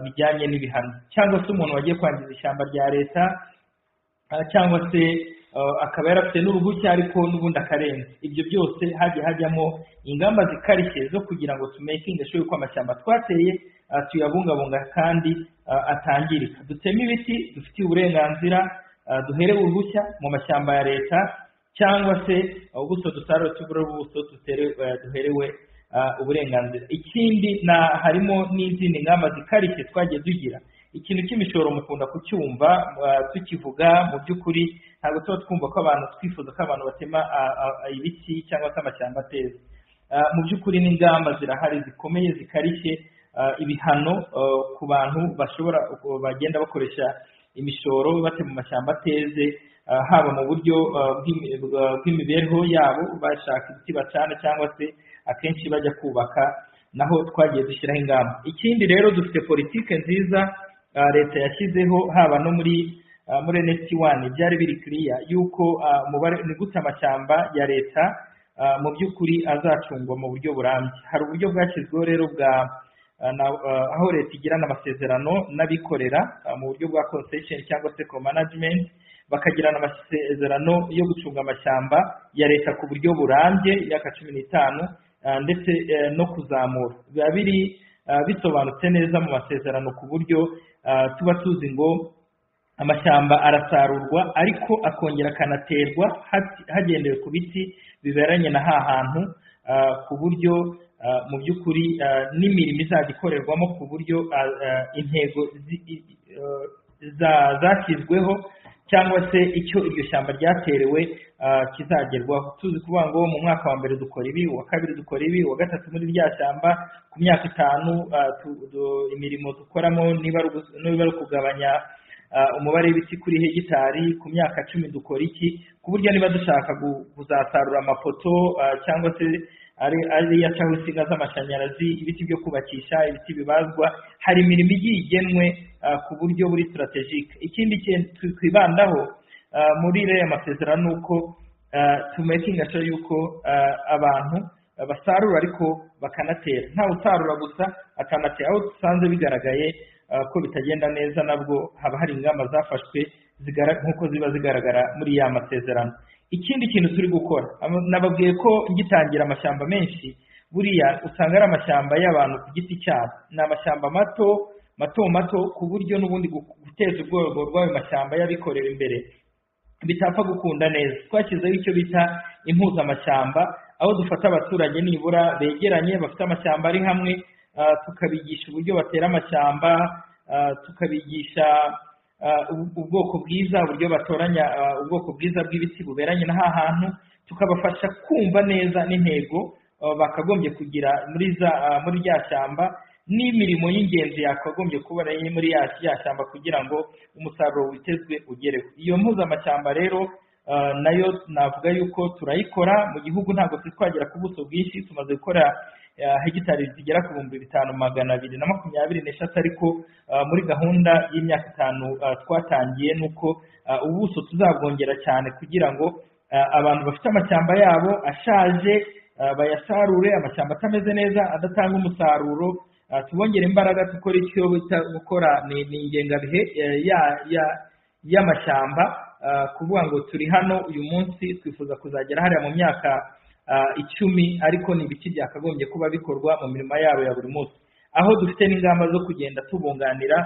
bijyanye n'ibihano. Cyangwa se umuntu wagiye kwangiza ishyamba rya leta, cyangwa se akaba yarafite n'uruhushya ariko n'ubundi akarenza, ibyo byose hagiye hajyamo ingamba zikarishye zo kugira ngo tumekinge sure ko amashyamba twateye tuyabungabunga kandi atangirika. Duteme ibiti dufitiye uburenganzira, duherewe uruhushya mu mashyamba ya leta, cyangwa se ubuso dusarura tubure ubuso duherewe uburenganzira. Ikindi na harimo n'izindi ngamba zikarishye twagiye dugira. Ikintu cy'imishoro mukunda kucyumva tukivuga, mu by'ukuri ntabwo tuba twumva ko abantu twifuza ko abantu batema ibiti cyangwa se amashyamba ateza. Mu by'ukuri n'ingamba zirahari zikomeye zikarishye, ibihano ku bantu bashobora bagenda bakoresha imishoro batema amashyamba ateze, haba mu buryo bw'imibereho yabo bashaka ibiti bacana, cyangwa se akenshi bajya kubaka, naho twagiye dushyiraho ingamba. Ikindi rero dufite politike nziza leta yashyizeho, haba no muri NST1 byari biri clear yuko umubare ni gute amashyamba ya leta mu by'ukuri azacungwa mu buryo burambye. Hari uburyo bwashyizweho rero bwa aho leta igirana amasezerano n'abikorera mu buryo bwa concession cyangwa se co-management, bakagirana amasezerano yo gucunga amashyamba ya leta ku buryo burambye imyaka 15 ndetse no kuzamura. Biba biri bisobanutse neza mu masezerano ku buryo tuba tuzi ngo amashyamba arasarurwa ariko akongera akanaterwa hagendewe ku biti biberanye na ha hantu, ku buryo mu by'ukuri n'imirimo izajya ikorerwamo ku buryo intego zashyizweho cyangwa se icyo iryo shyamba ryaterewe kizagerwaho. Tuzi kuvuga ngo mu mwaka wa mbere dukora ibi, uwa kabiri dukora ibi, uwa gatatu muri rya shyamba, ku myaka 5 imirimo dukoramo niba ari ukugabanya umubare w'ibiti kuri hegitari, ku myaka 10 dukora iki, ku buryo niba dushaka kuzasarura amapoto cyangwa se ari acaho insinga z'amashanyarazi, ibiti byo kubakisha, ibiti bibazwa, hari imirimo igiye igenwe ku buryo buri strategique. Ikindi twibandaho muri aya masezerano ni uko tumakinga sure yuko abantu basarura ariko bakanatera, nta usarura gusa akanatera. Aho dusanze bigaragaye ko bitagenda neza, nabwo haba hari ingamba zafashwe nk'uko ziba zigaragara muri ya masezerano. Ikindi kintu turi gukora, nababwiye ko ngitangira amashyamba menshi buriya usanga ari amashyamba y'abantu ku giti cyabo, ni amashyamba mato mato mato, ku buryo n'ubundi guteza urwego rw'ayo mashyamba y'abikorera imbere bitapfa gukunda neza. Twashyizeho icyo bita impuzamashyamba, aho dufata abaturage nibura begeranye bafite amashyamba ari hamwe, tukabigisha uburyo batera amashyamba, tukabigisha ubwoko bwiza, uburyo batoranya ubwoko bwiza bw'ibiti buberanye na hantu, tukabafasha kumva neza n'intego bakagombye kugira muri rya shyamba n'imirimo y'ingenzi yakagombye kuba muri ya shyamba kugira ngo umusaruro witezwe ugereho. Iyo mpuzamashyamba rero nayo navuga yuko turayikora mu gihugu, ntabwo turi twagera ku buso bwinshi, tumaze gukora hegitari zigera ku 5223, ariko muri gahunda y'imyaka 5 twatangiye nuko ubuso tuzabwongera cyane kugira ngo abantu bafite amashyamba yabo ashaje bayasarure, amashyamba atameze neza adatanga umusaruro, tubongere imbaraga tukora icyo bita gukora ni ingengabihe y'amashyamba, kuvuga ngo turi hano uyu munsi twifuza kuzagera hariya mu myaka 10, ariko ni ibiki byakagombye kuba bikorwa mu mirimo yabo ya buri munsi, aho dufite n'ingamba zo kugenda tubunganira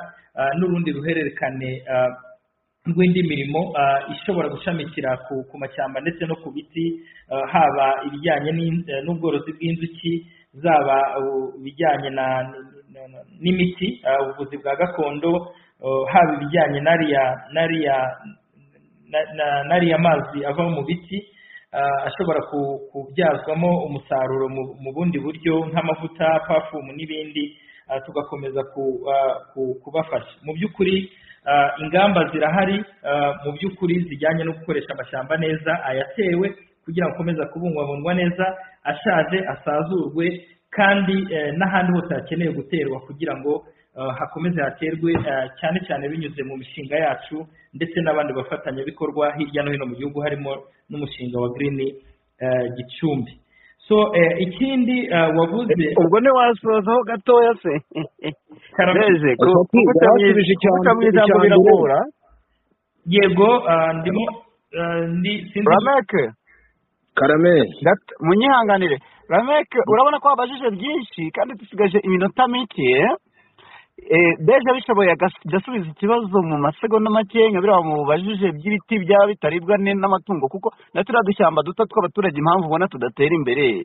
n'urundi ruhererekane rw'indi mirimo ishobora gushamikira ku mashyamba ndetse no ku biti, haba ibijyanye n'ubworozi bw'inzuki, zaba ibijyanye n'imiti, ubuvuzi bwa gakondo, haba ibijyanye n'ariya mazi ava mu biti ashobora kubyazwamo umusaruro mu bundi buryo nk'amavuta, pafumu n'ibindi, tugakomeza kubafasha. Mu by'ukuri ingamba zirahari mu by'ukuri zijyanye no gukoresha amashyamba neza ayatewe kugira ngo akomeze kubungwabungwa neza, ashaje asazurwe, kandi n'ahandi hose hakenewe guterwa kugira ngo hakomeze haterwe, cyane cyane binyuze mu mishinga yacu ndetse n'abandi bafatanyabikorwa hirya no hino mu gihugu, harimo n'umushinga wa Green Gicumbi. So ikindi wavuze ubwo ni wasozaho gatoya se Deje kuguca mu ijambo biragora. Yego, ndimo sinzi Rameke Karame, munyihanganire Rameke, urabona ko wabajije byinshi kandi dusigaje iminota mike. Deje bishoboye agasubiza ikibazo mu masegonda make nka biriya mubajije by'ibiti byaba bitaribwa n'amatungo, kuko na turiya dushyamba duto tw'abaturage impamvu ubona tudatera imbere,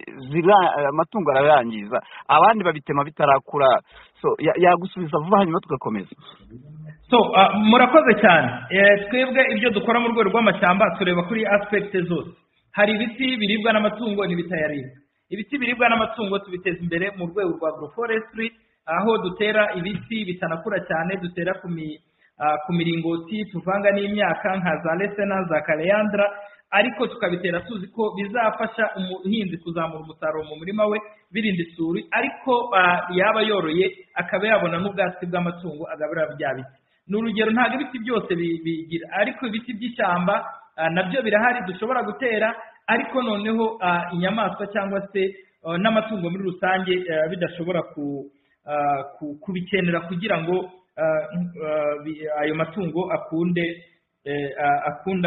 amatungo arayangiza, abandi babitema bitarakura. So yagusubiza vuba hanyuma tugakomeza. So murakoze cyane. Twebwe ibyo dukora mu rwego rw'amashyamba tureba kuri aspect zose. Hari ibiti biribwa n'amatungo n'ibitayaribwa. Ibiti biribwa n'amatungo tubiteza imbere mu rwego rwa agroforestry, aho dutera ibiti bitanakura cyane, dutera ku miringoti, tuvanga n'imyaka nka za lesena, za kaleandra, ariko tukabitera tuzi ko bizafasha umuhinzi kuzamura umusaruro mu murima we, birinda isuri, ariko yaba yoroye akaba yabona n'ubwatsi bw'amatungo agaburira bya biti. Ni urugero, ntabwo ibiti byose bigira, ariko ibiti by'ishyamba nabyo birahari dushobora gutera, ariko noneho inyamaswa cyangwa se n'amatungo muri rusange bidashobora kubikenera kugira ngo ayo matungo akunde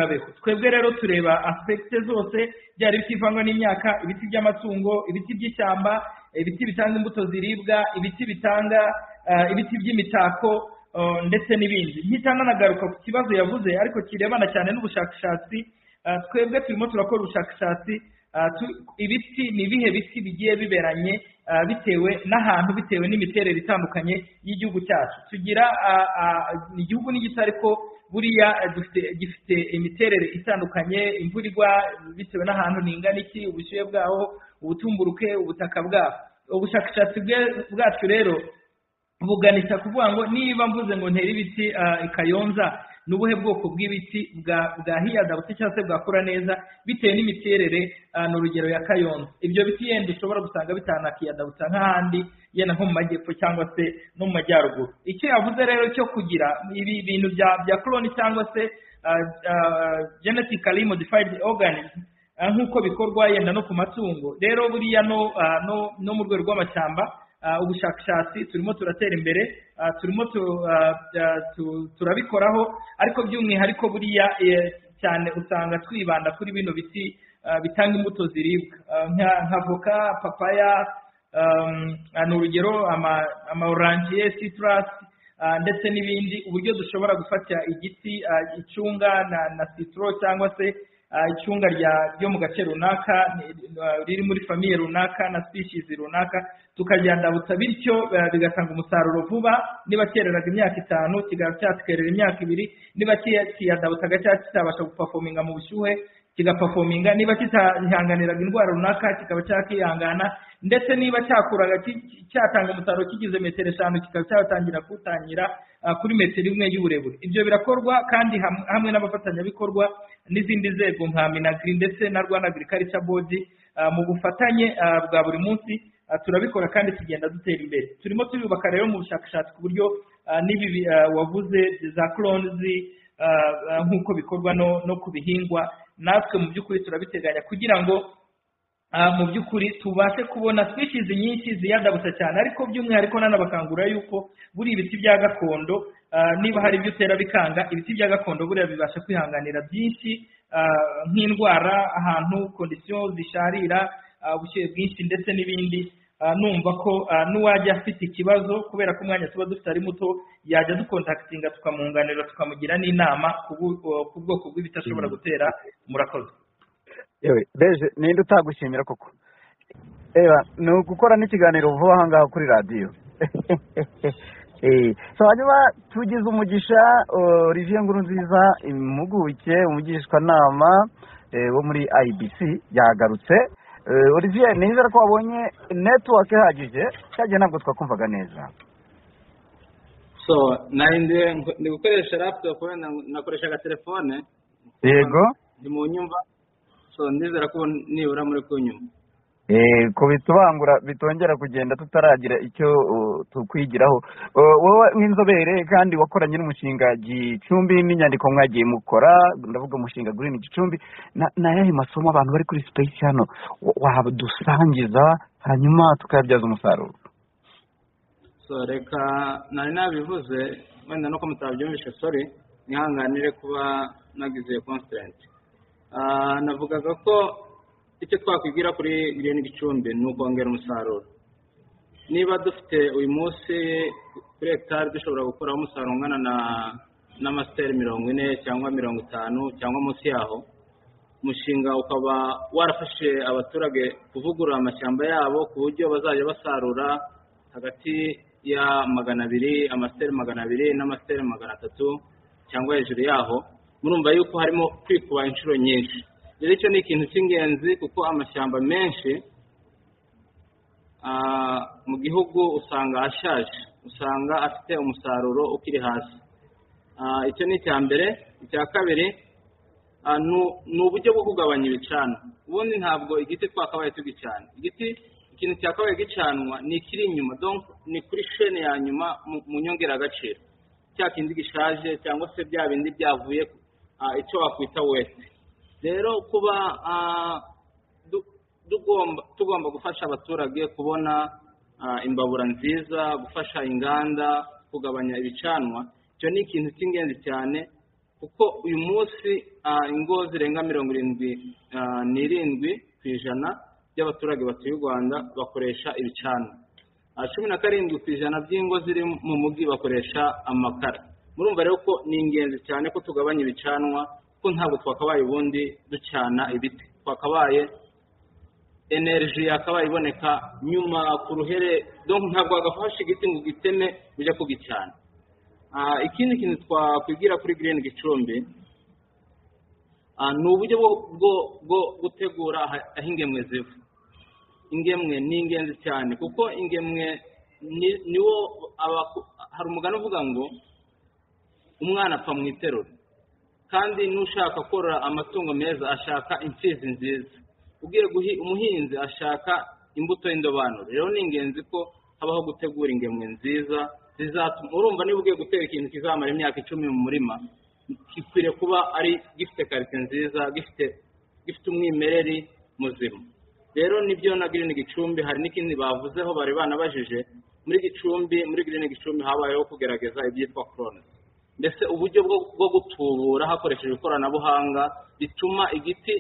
abeho. Twebwe rero tureba aspects zose, byari ibiti bivangwa n'imyaka, ibiti by'amatungo, ibiti by'ishyamba, ibiti bitanga imbuto ziribwa, ibiti bitanga ibiti by'imitako ndetse n'ibindi. Ntitananagaruka ku kibazo yavuze ariko kirebana cyane n'ubushakashatsi. Twebwe turimo turakora ubushakashatsi, ibiti ni ibihe biti bigiye biberanye bitewe n'ahantu, bitewe n'imiterere itandukanye y'igihugu cyacu. Tugira igihugu n'igito, ariko buriya gifite imiterere itandukanye, imvura igwa bitewe n'ahantu ningana iki, ubushyuhe bwaho, ubutumburuke, ubutaka bwaho. Ubushakashatsi bwacu rero buganisha kuvuga ngo niba mvuze ngo ntere ibiti i Kayonza, n'ubuhe bwoko bw'ibiti bwahiyadabutse cyangwa se bwakura neza bitewe n'imiterere, ni urugero ya Kayonza. Ibyo biti yenda ushobora gusanga bitanakiyadabutsa nk'ahandi, yenda nko mu majyepfo cyangwa se no mu majyaruguru. Icyo yavuze rero cyo kugira ibi bintu bya clone cyangwa se genetically modified organism nk'uko bikorwa yenda no ku matungo, rero buriya no mu rwego rw'amashyamba ubushakashatsi turimo turatera imbere, turimo turabikoraho, ariko by'umwihariko buriya Cyane usanga twibanda kuri bino biti bitanga imbuto ziribwa nka voka, papaya, ni urugero, ama orange, citrus ndetse n'ibindi. Uburyo dushobora gufata igiti, icunga na citron, cyangwa se icunga ryo mu gace runaka riri muri famille runaka na species runaka, tukaryandabutsa, bityo bigatanga umusaruro vuba. Niba cyereraga imyaka 5, kikaba cyatwerera imyaka 2. Niba kiyadabutsaga cyangwa kitabasha guperforminga mu bushyuhe, kigaperforminga. Niba kitahanganiraga indwara runaka, kikaba cyakihangana. Ndetse niba cyakuraga cyatanga umusaruro kigize metero 5, kikaba cyatangira kuwutangira kuri metero 1 y'uburebure. Ibyo birakorwa kandi hamwe n'abafatanyabikorwa n'izindi nzego nka MINAGRI ndetse na Rwanda Agriculture Board. Mu bufatanye bwa buri munsi turabikora kandi tugenda dutera imbere. Turimo turubaka rero mu bushakashatsi ku buryo n'ibi wavuze za clones, nk'uko bikorwa no ku bihingwa, natwe mu by'ukuri turabiteganya kugira ngo mu by'ukuri tubashe kubona species nyinshi ziyadabutsa cyane. Ariko by'umwihariko nanabakangurira yuko buri ibiti bya gakondo, niba hari ibyo utera bikanga, ibiti bya gakondo buriya bibasha kwihanganira byinshi, nk'indwara, ahantu condition zisharira, ubushyuhe bwinshi ndetse n'ibindi. Numva ko n'uwajya afite ikibazo, kubera ko umwanya tuba dufite ari muto, yajya ducontactinga tukamwunganira, tukamugira n'inama ku bwoko bw'ibiti ashobora gutera. Murakoze. Yewe Deje, ninde utagushimira koko? Eba ni ugukora n'ikiganiro vuba aha ngaha kuri radiyo. So hanyuma tugize umugisha, Olivier Nkurunziza, impuguke, umugishwanama wo muri IBC, yagarutse. Olivier, nizera ko wabonye network ihagije. Cyagiye ntabwo twakumvaga neza. So nari ndi gukoresha laptop, wenda nakoreshaga telefone. Yego. Ndi mu nyumva. So ndizera ko nibura muri kunyumva. Ko bitubangura bitongera kugenda tutaragira icyo tukwigiraho. Wowe nk'inzobere kandi wakoranye n'umushinga Gicumbi n'inyandiko mwagiye mukora, ndavuga umushinga Green Gicumbi, ni ayahe masomo abantu bari kuri space hano wadusangiza, hanyuma tukayabyaza umusaruro? So reka nari nabivuze, wenda nuko mutabyumvishe, sorry, nihanganire kuba nagize iyo constraint. Navugaga ko icyo twakwigira kuri Green Gicumbi ni ukongera umusaruro. Niba dufite uyu munsi kuri hegitari dushobora gukuraho umusaruro ungana na n'amasiteri 40 cyangwa 50 cyangwa munsi yaho, umushinga ukaba warafashije abaturage kuvugurura amashyamba yabo ku buryo bazajya basarura hagati ya 200, amasiteri 200 n'amasiteri 300 cyangwa hejuru yaho, murumva yuko harimo kwikuba inshuro nyinshi. Rero icyo ni ikintu cy'ingenzi, kuko amashyamba menshi mu gihugu usanga ashaje, usanga afite umusaruro ukiri hasi. Icyo ni icya mbere. Icya kabiri ni uburyo bwo kugabanya ibicanwa. Ubundi ntabwo igiti twakabaye tugicana. Igiti, ikintu cyakabaye gicanwa ni ikiri inyuma, donc ni kuri chaîne ya nyuma mu nyongeragaciro, cya kindi gishaje cyangwa se bya bindi byavuye, icyo wakwita waste. Rero kuba tugomba gufasha abaturage kubona imbabura nziza, gufasha inganda kugabanya ibicanwa, icyo ni ikintu cy'ingenzi cyane, kuko uyu munsi ingo zirenga 77% by'abaturage batuye u Rwanda bakoresha ibicanwa. 17% by'ingo ziri mu mujyi bakoresha amakara. Murumva rero ko ni ingenzi cyane ko tugabanya ibicanwa, ko ntabwo twakabaye ubundi ducana ibiti, twakabaye energy yakabaye iboneka nyuma ku ruhere. Donc ntabwo wagafashe igiti ngo ugiteme ujya kugicana. Ikindi kintu twakwigira kuri Green Gicumbi ni uburyo bwo gutegura aho ingemwe ziva. Ingemwe ni ingenzi cyane, kuko ingemwe niwo, hari umugani uvuga ngo umwana apfa mu iterura, kandi n'ushaka korora amatungo meza ashaka imfizi nziza. Ugiye umuhinzi ashaka imbuto y'indobanure. Rero ni ingenzi ko habaho gutegura ingemwe nziza zizatuma, urumva niba ugiye gutera ikintu kizamara imyaka 10 mu murima, gikwiriye kuba ari gifite qualité nziza, gifite umwimerere muzima. Rero nibyo na Green Gicumbi. Hari n'ikindi bavuzeho bari banabajije muri Gicumbi. Muri Green Gicumbi habayeho kugerageza ibyitwa clones. Mbese uburyo bwo gutubura hakoreshejwe ikoranabuhanga bituma igiti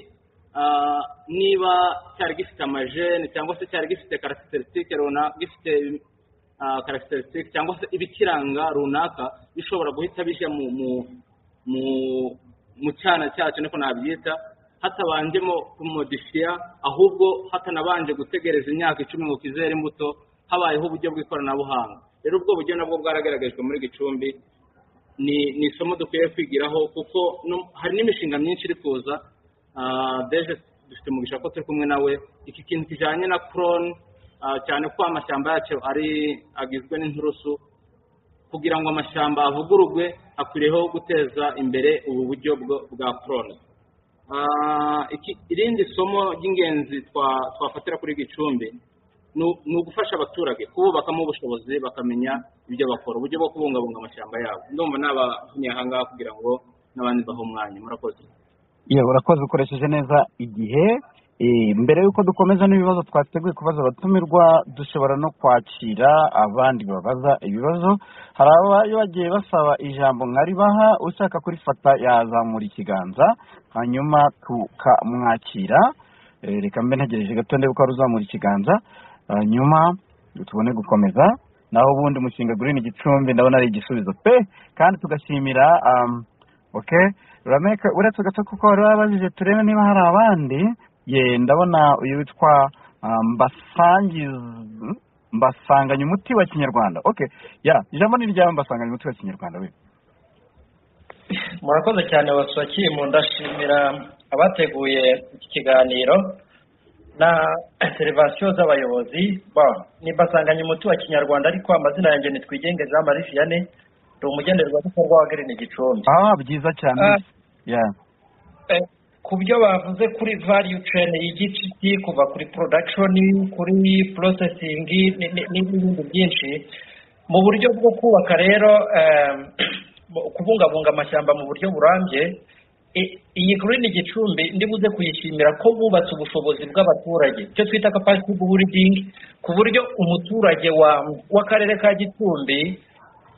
niba cyari gifite amagene cyangwa se cyari gifite caractéristique runaka, gifite caractéristique cyangwa se ibikiranga runaka, bishobora guhita bijya mu cyana cyacyo, niko nabyita, hatabanjemo kumodifiya, ahubwo hatanabanje gutegereza imyaka 10 ngo kizere imbuto, habayeho uburyo bw'ikoranabuhanga. Rero ubwo buryo nabwo bwaragaragajwe muri Gicumbi, ni isomo dukwiye kwigiraho, kuko hari n'imishinga myinshi iri kuza. Deje dufite umugisha ko turi kumwe nawe. Iki kintu kijyanye na clone, cyane ko amashyamba yacu ari agizwe n'inturusu, kugira ngo amashyamba avugururwe akwiriyeho guteza imbere ubu buryo bwa clone. Irindi somo ry'ingenzi twafatira kuri Gicumbi ni ugufasha abaturage kububakamo ubushobozi, bakamenya ibyo bakora, uburyo bwo kubungabunga amashyamba yabo. Ndumva nabavuniye aha ngaha kugira ngo n'abandi bahe umwanya. Murakoze. Yewe, urakoze, ukoresheje neza igihe. Mbere y'uko dukomeza n'ibibazo twateguye kubaza abatumirwa, dushobora no kwakira abandi babaza ibibazo. Hari abayo bagiye basaba ijambo nkaribaha, ushaka kurifata yazamura ikiganza hanyuma tukamwakira. Reka mbe ntegereje gato ndebe ko hari uzamura ikiganza, hanyuma tubone gukomeza. Naho ubundi umushinga Green Gicumbi ndabona ari igisubizo pe, kandi tugashimira okay Rameka. Uretse gato kuko wari wabajije, turebe niba hari abandi. Ye, ndabona uyu witwa Mbasanganya umuti wa Kinyarwanda. Okay, ya ijambo ni ryawe, Mbasanganya umuti wa Kinyarwanda we. Murakoze cyane Waswakimu. Ndashimira abateguye iki kiganiro na intervention z'abayobozi. Ni Mbasanganya umuti wa Kinyarwanda, ariko amazina yanjye ni Twigenge Jean Marie Vianney, ndi umugenerwabikorwa wa Green Gicumbi. Ah, byiza cyane, yeah. Ku byo bavuze kuri value chain y'igiti, kuva kuri production, kuri processing n'ibindi byinshi, mu buryo bwo kubaka rero kubungabunga amashyamba mu buryo burambye, iyi Green Gicumbi ndibuze kuyishimira ko bubatse ubushobozi bw'abaturage, icyo twita capacity building, ku buryo umuturage w'akarere ka Gicumbi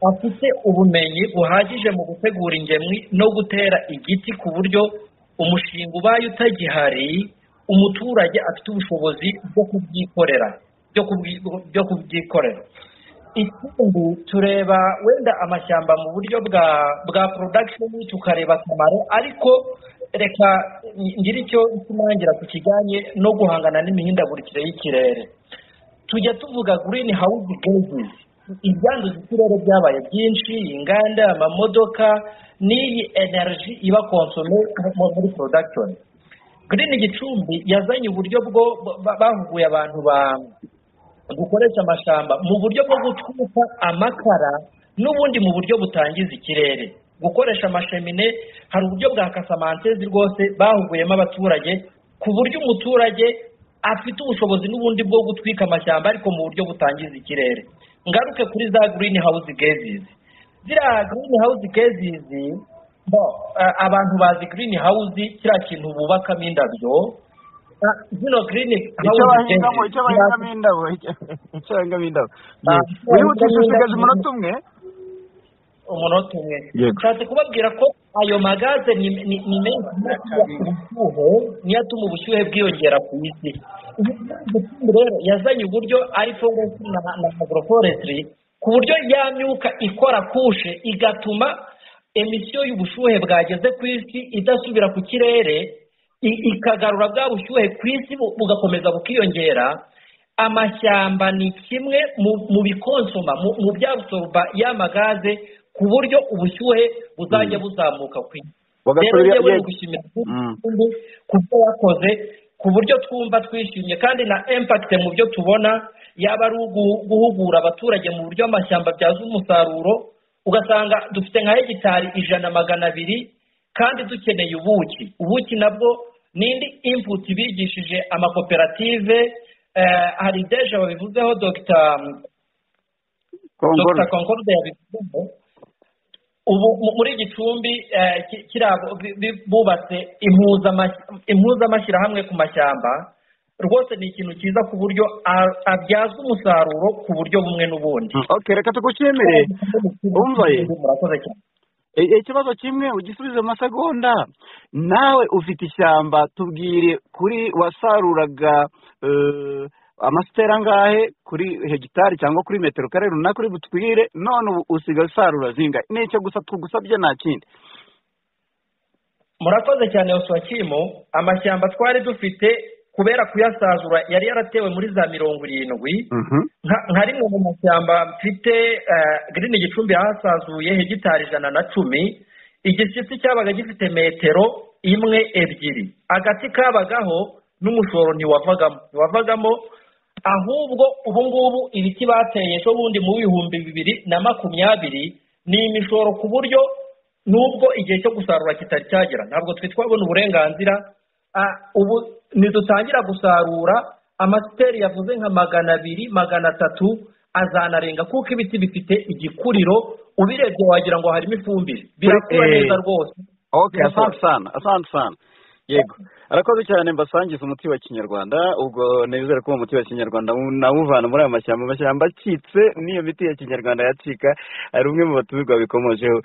afite ubumenyi buhagije mu gutegura ingemwe no gutera igiti, ku buryo umushinga ubaye utagihari umuturage afite ubushobozi bwo kubyikorera, byo kubyikorera. Ikindi, tureba wenda amashyamba mu buryo bwa production, tukareba akamaro, ariko reka ngire icyo nshimangira ku kijyanye no guhangana n'imihindagurikire y'ikirere. Tujya tuvuga green house gases, ibyanduza ikirere byabaye byinshi, inganda, amamodoka n'iyi energy iba consommé muri production. Green Gicumbi yazanye uburyo bwo bahuguye abantu ba gukoresha amashyamba mu buryo bwo gutwika amakara n'ubundi mu buryo butangiza ikirere, gukoresha amashemine. Hari uburyo bwa kasamantezi rwose bahuguyemo abaturage, ku buryo umuturage afite ubushobozi n'ubundi bwo gutwika amashyamba ariko mu buryo butangiza ikirere. Ngaruke kuri za green house gases. Ziriya green house gases, abantu bazi green house kiriya kintu bubakamo indabyo. Zino green Icyo bahingamo, icyo bahingamo indabo, icyo bahingamo indabo. Wihutisha, usigaje umunota umwe. Umunota umwe. Nshatse kubabwira ko ayo magaze ni menshi, ubushyuhe niyo atuma ubushyuhe bwiyongera ku isi. Rero yazanye uburyo ari forestry na agroforestry, ku buryo ya myuka ikora couche igatuma émission y'ubushyuhe bwageze ku isi idasubira ku kirere, ikagarura bwa bushyuhe ku isi bugakomeza bukiyongera. Amashyamba ni kimwe mu bikonsoma, mu byabsorba y'amagaze, ku buryo ubushyuhe buzajya buzamuka ku isi. Rero njyewe ni ugushimira ku byo yakoze, ku buryo twumva twishimye, kandi na impact mu byo tubona, yaba ari guhugura abaturage mu buryo amashyamba abyaza umusaruro, ugasanga dufite nka hegitari 100, 200, kandi dukeneye ubuki. Ubuki nabwo n'indi input bigishije amakoperative. Hari deje babivuzeho, Dr Concorde yabivuzeho. Ubu muri Gicumbi bubatse impuzamashyirahamwe ku mashyamba. Rwose ni ikintu cyiza ku buryo abyazwa umusaruro ku buryo bumwe n'ubundi. Okay, reka tugushimire. Umva ye. Murakoze cyane. Ikibazo kimwe ugisubize mu masegonda. Nawe ufite ishyamba, tubwire kuri wasaruraga amasitera angahe kuri hegitari cyangwa kuri metero kare runaka uri butwire, none ubu usigaye usarura zingahe? Nicyo gusa tugusabye, nta kindi. Murakoze cyane Oswakimo. Amashyamba twari dufite kubera kuyasazura yari yaratewe muri za 70, nka rimwe mu mashyamba mfite Green Gicumbi yahasazuye hegitari 110, igishyitsi cyabaga gifite metero 1 2, agati kabagaho n'umushoro ntiwavagamo. Ahubwo ubu ngubu ibiti bateye ejo bundi mu 2020 ni imishoro, ku buryo nubwo igihe cyo gusarura kitari cyagera ntabwo twe twabona uburenganzira. Ubu nidutangira gusarura amasiteri yavuze nka 200 300 azanarenga, kuko ibiti bifite igikuriro, ubirebye wagira ngo harimo ifumbire, birakura neza rwose. Okay, asante sana, asante sana. Yego, arakoze cyane. Mbasangiza umuti wa kinyarwanda. Ubwo nizere ko umuti wa kinyarwanda nawuvana muri aya mashyamba acitse n'iyo miti ya kinyarwanda yacika. Hari umwe mu batumirwa bikomojeho.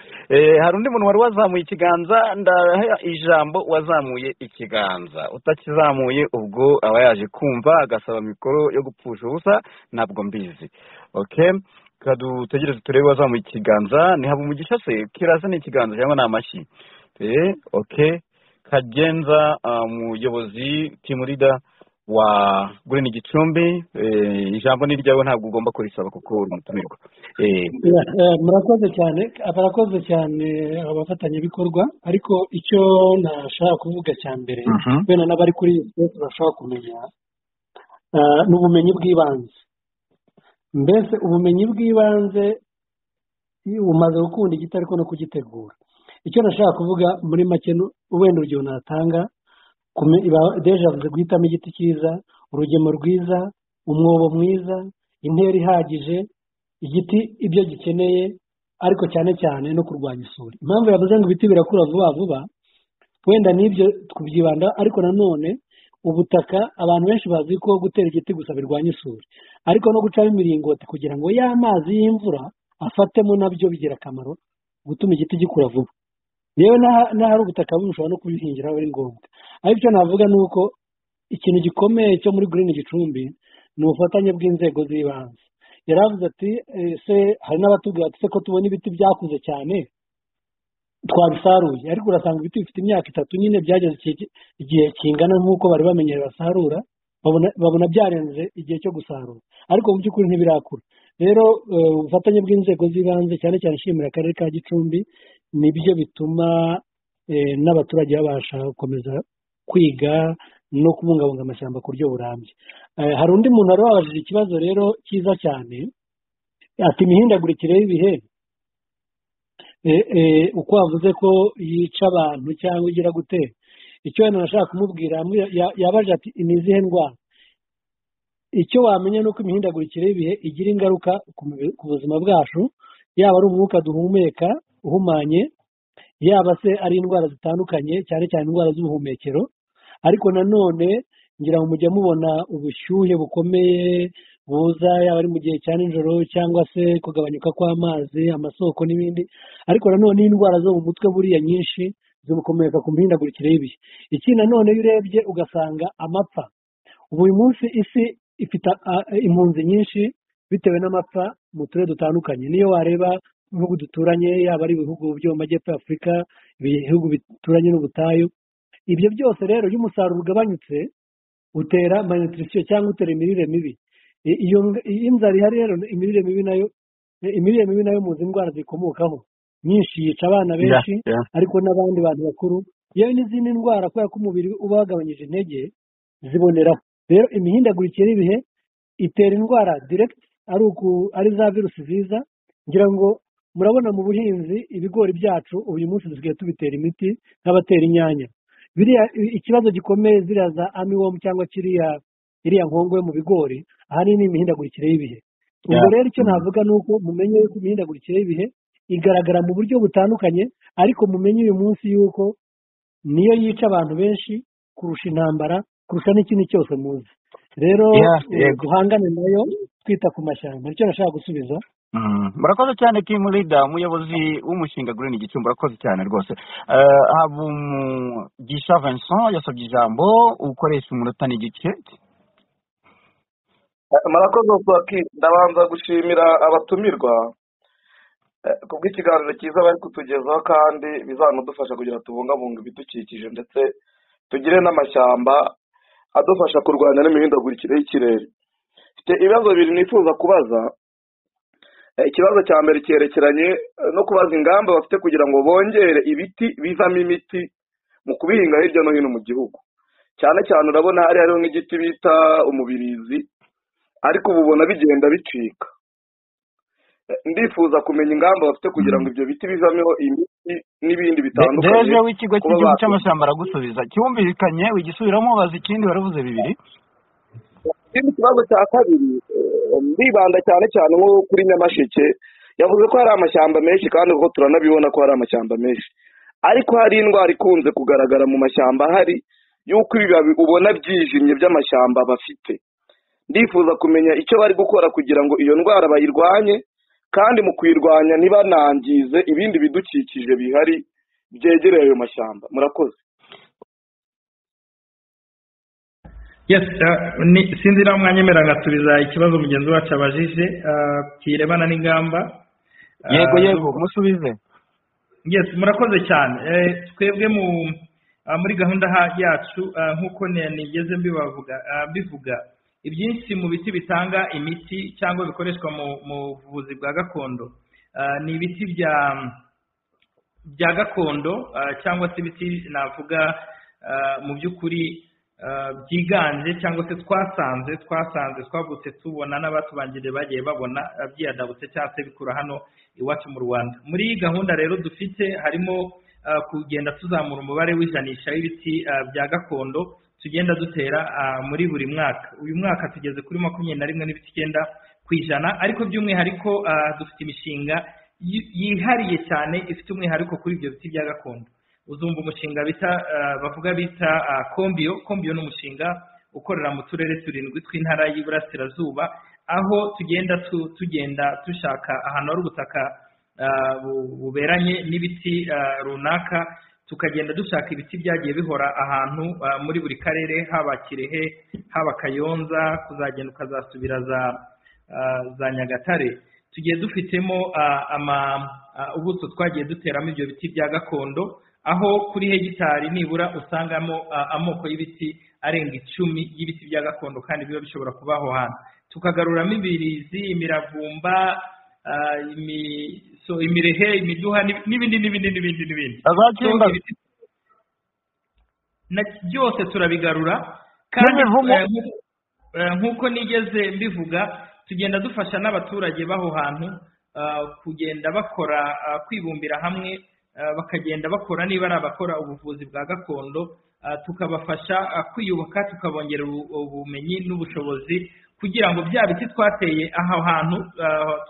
Hari undi muntu wari wazamuye ikiganza, ndaha ijambo wazamuye ikiganza. Utakizamuye ubwo aba yaje kumva agasaba mikoro yo gupfusha ubusa, ntabwo mbizi. Okay, kadutegereze turebe wazamuye ikiganza. Ni Habumugisha se kirasa ni ikiganza cyangwa ni amashyi? Okay, Kagenza, umuyobozi team leader wa Green Gicumbi, ijambo ni ryawe, ntabwo ugomba kurisaba kuko uri umutumirwa. Murakoze cyane, barakoze cyane abafatanyabikorwa. Ariko icyo nashaka kuvuga cya mbere, wenda n'abari kuri iyi space bashobora kumenya, ni ubumenyi bw'ibanze. Mbese ubumenyi bw'ibanze umaze gukunda igiti ariko no kugitegura. Icyo nashaka kuvuga muri make, wenda urugero natanga, deje avuze guhitamo igiti cyiza, urugemo rwiza, umwobo mwiza, intera ihagije, igiti ibyo gikeneye, ariko cyane cyane no kurwanya isuri. Impamvu yavuze ngo ibiti birakura vuba vuba, wenda n'ibyo tubyibanda, ariko nanone ubutaka abantu benshi bazi ko gutera igiti gusa birwanya isuri, ariko no gucamo imiringoti kugira ngo ya mazi y'imvura afatemo nabyo bigira akamaro gutuma igiti gikura vuba. Yewe n'ahari ubutaka bubi ushobora no kubihingira aho ari ngombwa. Ariko icyo navuga ni uko ikintu gikomeye cyo muri Green Gicumbi ni ubufatanye bw'inzego z'ibanze. Yaravuze ati ese hari n'abatubwira ati se ko tubona ibiti byakuze cyane twabisaruye, ariko urasanga ibiti bifite imyaka 3 nyine byageze igihe kingana nk'uko bari bamenyereye basarura, babona byarenze igihe cyo gusarura, ariko mu by'ukuri ntibirakura. Rero ubufatanye bw'inzego z'ibanze, cyane cyane nshimira akarere ka Gicumbi, nibyo bituma n'abaturage babasha gukomeza kwiga no kubungabunga amashyamba ku buryo burambye. Hari undi muntu wari wabajije ikibazo rero cyiza cyane, ati imihindagurikire y'ibihe uko wavuze ko yica abantu cyangwa igira gute. Icyo wenda nashaka kumubwira, yabaje ati ni izihe ndwara? Icyo wamenya ni uko imihindagurikire y'ibihe igira ingaruka ku buzima bwacu, yaba ari umwuka duhumeka uhumanye, yaba se ari indwara zitandukanye, cyane cyane indwara z'ubuhumekero. Ariko nanone ngira ngo mujya mubona ubushyuhe bukomeye buza, yaba ari mu gihe cya nijoro cyangwa se kugabanyuka kw'amazi, amasoko n'ibindi. Ariko nanone n'indwara zo mu mutwe buriya nyinshi zikomoka ku mihindagurikire y'ibihe. Ikindi nanone iyo urebye ugasanga amapfa, ubu uyu munsi isi ifite impunzi nyinshi bitewe n'amapfa mu turere dutandukanye. Niyo wareba ibihugu duturanye, yaba ari ibihugu byo mu majyepfo ya Afurika, ibihugu bituranye n'ubutayu, ibyo byose rero iyo umusaruro ugabanyutse utera malnutrition cyangwa utera imirire mibi. Iyo inzara ihari rero, imirire mibi nayo muzi indwara zikomokaho nyinshi, yica abana benshi ariko n'abandi bantu bakuru, yewe n'izindi ndwara kubera ko umubiri uba wagabanyije intege ziboneraho. Rero imihindagurikire y'ibihe itera indwara direct, ari za virusi ziza. Ngira ngo murabona mu buhinzi ibigori byacu uyu munsi dusigaye tubitera imiti nk'abatera inyanya. Biriya ikibazo gikomeye ziriya za armyworm cyangwa iriya nkongo yo mu bigori, ahanini ni imihindagurikire y'ibihe. Ubwo rero icyo navuga ni uko mumenye yuko imihindagurikire y'ibihe igaragara mu buryo butandukanye, ariko mumenye uyu munsi yuko niyo yica abantu benshi kurusha intambara, kurusha n'ikindi cyose muzi. Rero duhangane nayo twita ku mashyamba. Nicyo nashaka gusubiza. Murakoze cyane team leader, umuyobozi w'umushinga Green Gicumbi, murakoze cyane rwose. Habumugisha Vincent yasabye ijambo, ukoresha umunota n'igice. Murakoze Swaki, ndabanza gushimira abatumirwa kubw'ikiganiro cyiza bari kutugezaho kandi bizanadufasha kugira tubungabunge ibidukikije ndetse tugire n'amashyamba adufasha kurwanya n'imihindagurikire y'ikirere. Mfite ibibazo bibiri nifuza kubaza. Ikibazo cya mbere cyerekeranye no kubaza ingamba bafite kugira ngo bongere ibiti bivamo imiti mu kubihinga hirya no hino mu gihugu. Cyane cyane urabona hari hariho nk'igiti bita umubirizi, ariko ubu ubona bigenda bicika. Ndifuza kumenya ingamba bafite kugira ngo ibyo biti bivamo imiti n'ibindi bitandukanye. Deje w'ikigo cy'igihugu cy'amashyamba aragusubiza. Cyumvikanye, wigisubiramo baza ikindi, waravuze bibiri. Ikindi kibazo cya kabiri, ndibanda cyane cyane nko kuri Nyamasheke, yavuze ko hari amashyamba menshi kandi kuko turanabibona ko hari amashyamba menshi, ariko hari indwara ikunze kugaragara mu mashyamba ahari y'uko ibibabi ubona byijimye by'amashyamba bafite. Ndifuza kumenya icyo bari gukora kugira ngo iyo ndwara bayirwanye, kandi mu kuyirwanya ntibanangize ibindi bidukikije bihari byegereye ayo mashyamba. Murakoze. Yes, sinzi nawe mwanyemera ngasubiza ikibazo mugenzi wacu abajije kirebana n'ingamba. Yego yego, musubize. Yes, murakoze cyane. Twebwe muri gahunda yacu nk'uko nigeze mbivuga, ibyinshi mu biti bitanga imiti cyangwa bikoreshwa mu buvuzi bwa gakondo ni ibiti bya gakondo cyangwa se ibiti navuga mu by'ukuri byiganje cyangwa se twasanze twavutse tubona n'abatubanjirije bagiye babona byiyadabutse cyangwa se bikura hano iwacu mu Rwanda. Muri gahunda rero dufite harimo kugenda tuzamura umubare w'ijanisha w'ibiti bya gakondo tugenda dutera muri buri mwaka. Uyu mwaka tugeze kuri 21.9%, ariko by'umwihariko dufite imishinga yihariye cyane ifite umwihariko kuri ibyo biti bya gakondo. Uzumva umushinga bita bavuga bita Kombio. Kombio ni umushinga ukorera mu turere 7 tw'intara y'Iburasirazuba, aho tugenda tugenda dushaka ahantu hari ubutaka buberanye n'ibiti runaka, tukagenda dushaka ibiti byagiye bihora ahantu muri buri karere, haba Kirehe, haba Kayonza, kuzagenda ukazasubira za Nyagatare. Tugiye dufitemo ubuso twagiye duteramo ibyo biti bya gakondo, aho kuri hegitari nibura usangamo amoko y'ibiti arenga 10 y'ibiti bya gakondo kandi biba bishobora kuba aho hantu. Tukagaruramo ibirizi, imiravumba, imirehe, imiduha n'ibindi n'ibindi n'ibindi n'ibindi. Byose turabigarura kandi nk'uko nigeze mbivuga, tugenda dufasha n'abaturage b'aho hantu kugenda bakora, kwibumbira hamwe, bakagenda bakora niba ari abakora ubuvuzi bwa gakondo, tukabafasha kwiyubaka, tukabongera ubumenyi n'ubushobozi kugira ngo bya biti twateye aho hantu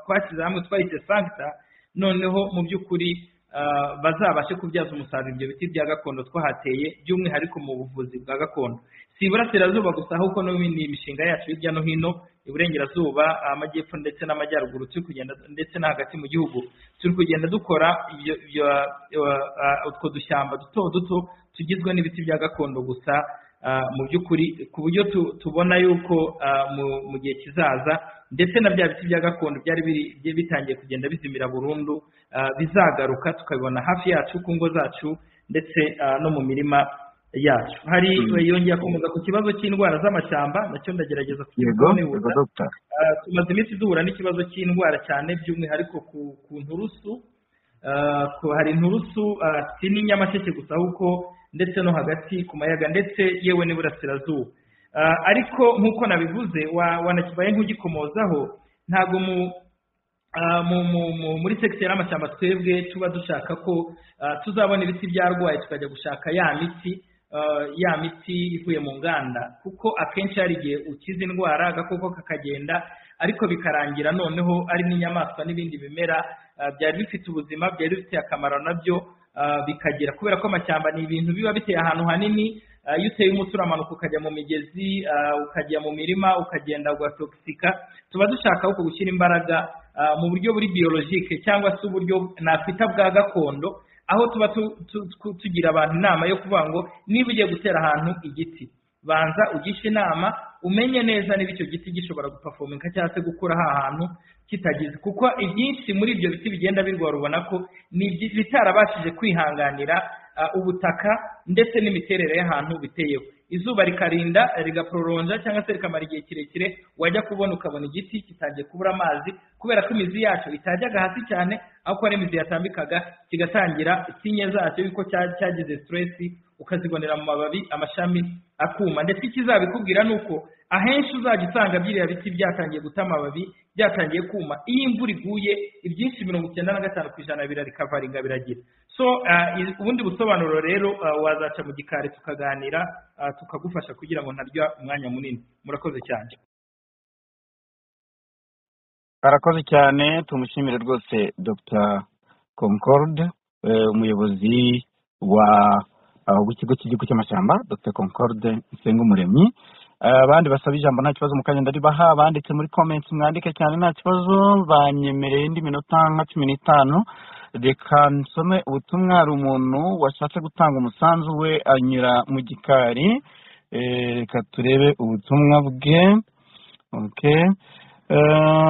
twashyize hamwe twahise sankta, noneho mu by'ukuri bazabashe kubyaza umusaruro ibyo biti bya gakondo twahateye, by'umwihariko mu buvuzi bwa gakondo. Si iburasirazuba gusa, ahubwo n'indi mishinga yacu hirya no hino, iburengerazuba, amajyepfo ndetse n'amajyaruguru, turi kugenda ndetse no hagati mu gihugu turi kugenda dukora utwo dushyamba duto duto tugizwe n'ibiti bya gakondo gusa mu by'ukuri, ku buryo tubona yuko mu gihe kizaza ndetse na bya biti bya gakondo byari bitangiye kugenda bizimira burundu bizagaruka, tukabibona hafi yacu ku ngo zacu ndetse no mu mirima yacu. Hari yongeye akomeza ku kibazo cy'indwara z'amashyamba, nacyo ndagerageza kukivuga. Tumaze iminsi duhura n'ikibazo cy'indwara cyane by'umwihariko ku nturusu. Hari inturusu si n'inyamasheke gusa, ahubwo ndetse no hagati ku mayaga ndetse yewe n'iburasirazuba. Ariko nk'uko nabivuze, wanakibaye nk'ugikomozaho, ntabwo muri sekiteri y'amashyamba twebwe tuba dushaka ko tuzabona ibiti byarwaye tukajya gushaka ya miti ivuye mu nganda, kuko akenshi hari igihe ukiza indwara agakoko kakagenda, ariko bikarangira noneho ari n'inyamaswa n'ibindi bimera byari bifite ubuzima, byari bifite akamaro nabyo bikagira, kubera ko amashyamba ni ibintu biba biteye ahantu hanini, Iyo uteye umuti uramanuka ukajya mu migezi, ukajya mu mirima, ukagenda ugatoxika. Tuba dushaka uko gushyira imbaraga mu buryo buri biologique cyangwa se uburyo nakwita bwa gakondo, aho tuba tugira abantu inama yo kuvuga ngo niba ugiye gutera ahantu igiti, banza ugishe inama, umenye neza niba icyo giti gishobora guperforminga cyangwa se gukura ha hantu kitagize, kuko ibyinshi muri ibyo biti bigenda birwara ubona ko ni bitarabashije kwihanganira ubutaka ndetse n'imiterere y'ahantu biteyeho. Izuba rikarinda rigaproronja cyangwa se rikamara igihe kirekire, wajya kubona ukabona igiti kitangiye kubura amazi kubera ko imizi yacyo itajyaga hasi cyane, aho ko ari imizi yatambikaga kigatangira sinye zacyo yuko cyagize stress, ukazibonera mu mababi, amashami akuma. Ndetse ikizabikubwira ni uko ahenshi uzajya usanga biriya biti byatangiye guta amababi, byatangiye kuma. Iyo imvura iguye ibyinshi 95% birarikavaringa biragira. So ubundi busobanuro rero wazaca mu gikari tukaganira, tukagufasha kugira ngo ntarya umwanya munini. Murakoze cyane. Arakoze cyane, tumushimire rwose Dr Concorde, umuyobozi wa w'ikigo cy'igihugu cy'amashyamba, Dr Concorde Nsengumuremyi. Abandi basaba ijambo nta kibazo, mu kanya ndaribaha. Banditse muri comments mwandike cyane nta kibazo, banyemereye indi minota nka 15. Reka nsome ubutumwa. Hari umuntu washatse gutanga umusanzu we anyura mu gikari, reka turebe ubutumwa bwe. Okay.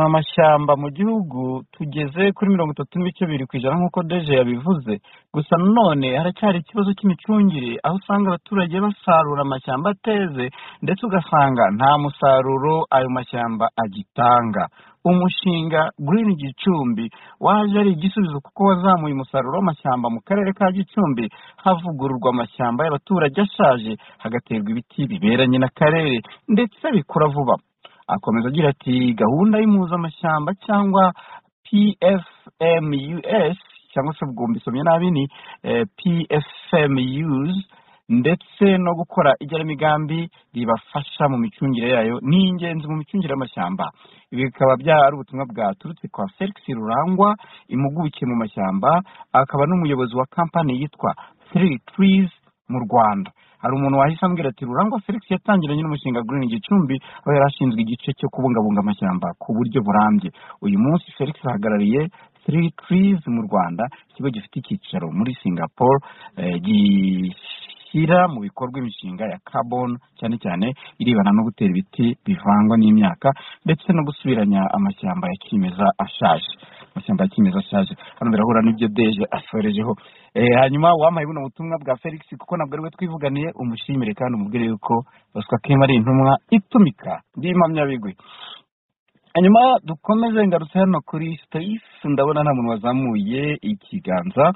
Amashyamba mu gihugu tugeze kuri 30.2% nk'uko Deje yabivuze. Gusa none haracyari ikibazo cy'imicungire, aho usanga abaturage basarura amashyamba ateze, ndetse ugasanga nta musaruro ayo mashyamba agitanga. Umushinga Green Gicumbi waje ari igisubizo kuko wazamuye umusaruro w'amashyamba mu karere ka Gicumbi, havugururwa amashyamba y'abaturage ashaje, hagaterwa ibiti biberanye n'akarere ndetse bikura vuba. Akomeza agira ati gahunda y'impuzamashyamba cyangwa PFMUS, cyangwa se ubwo mbisomye nabi ni PFMUs, ndetse no gukora igenamigambi ribafasha mu micungire yayo ni ingenzi mu micungire y'amashyamba. Ibi bikaba byari ubutumwa bwaturutse kwa Felix Rurangwa, impuguke mu mashyamba, akaba n'umuyobozi wa kampani yitwa Three Trees mu Rwanda. Hari umuntu wahise ambwira ati Rurangwa Felix yatangiranye n'umushinga Green Gicumbi, aho yari ashinzwe igice cyo kubungabunga amashyamba ku buryo burambye. Uyu munsi Felix ahagarariye Three Trees mu Rwanda, ikigo gifite icyicaro muri Singapore, gishyira mu bikorwa imishinga ya carbon, cyane cyane irebana no gutera ibiti bivangwa n'imyaka ndetse no gusubiranya amashyamba ya kimeza ashaje. Amashyamba ya kimeza ashaje hano birahura n'ibyo Deje asorejeho. Hanyuma wampaye buno butumwa bwa Felix, kuko nabwo ari we twivuganiye, umushimire kandi umubwire yuko Baswa Kema ari intumwa itumika nd'impamyabigwi. Hanyuma dukomeze, ngarutse hano kuri space, ndabona nta muntu wazamuye ikiganza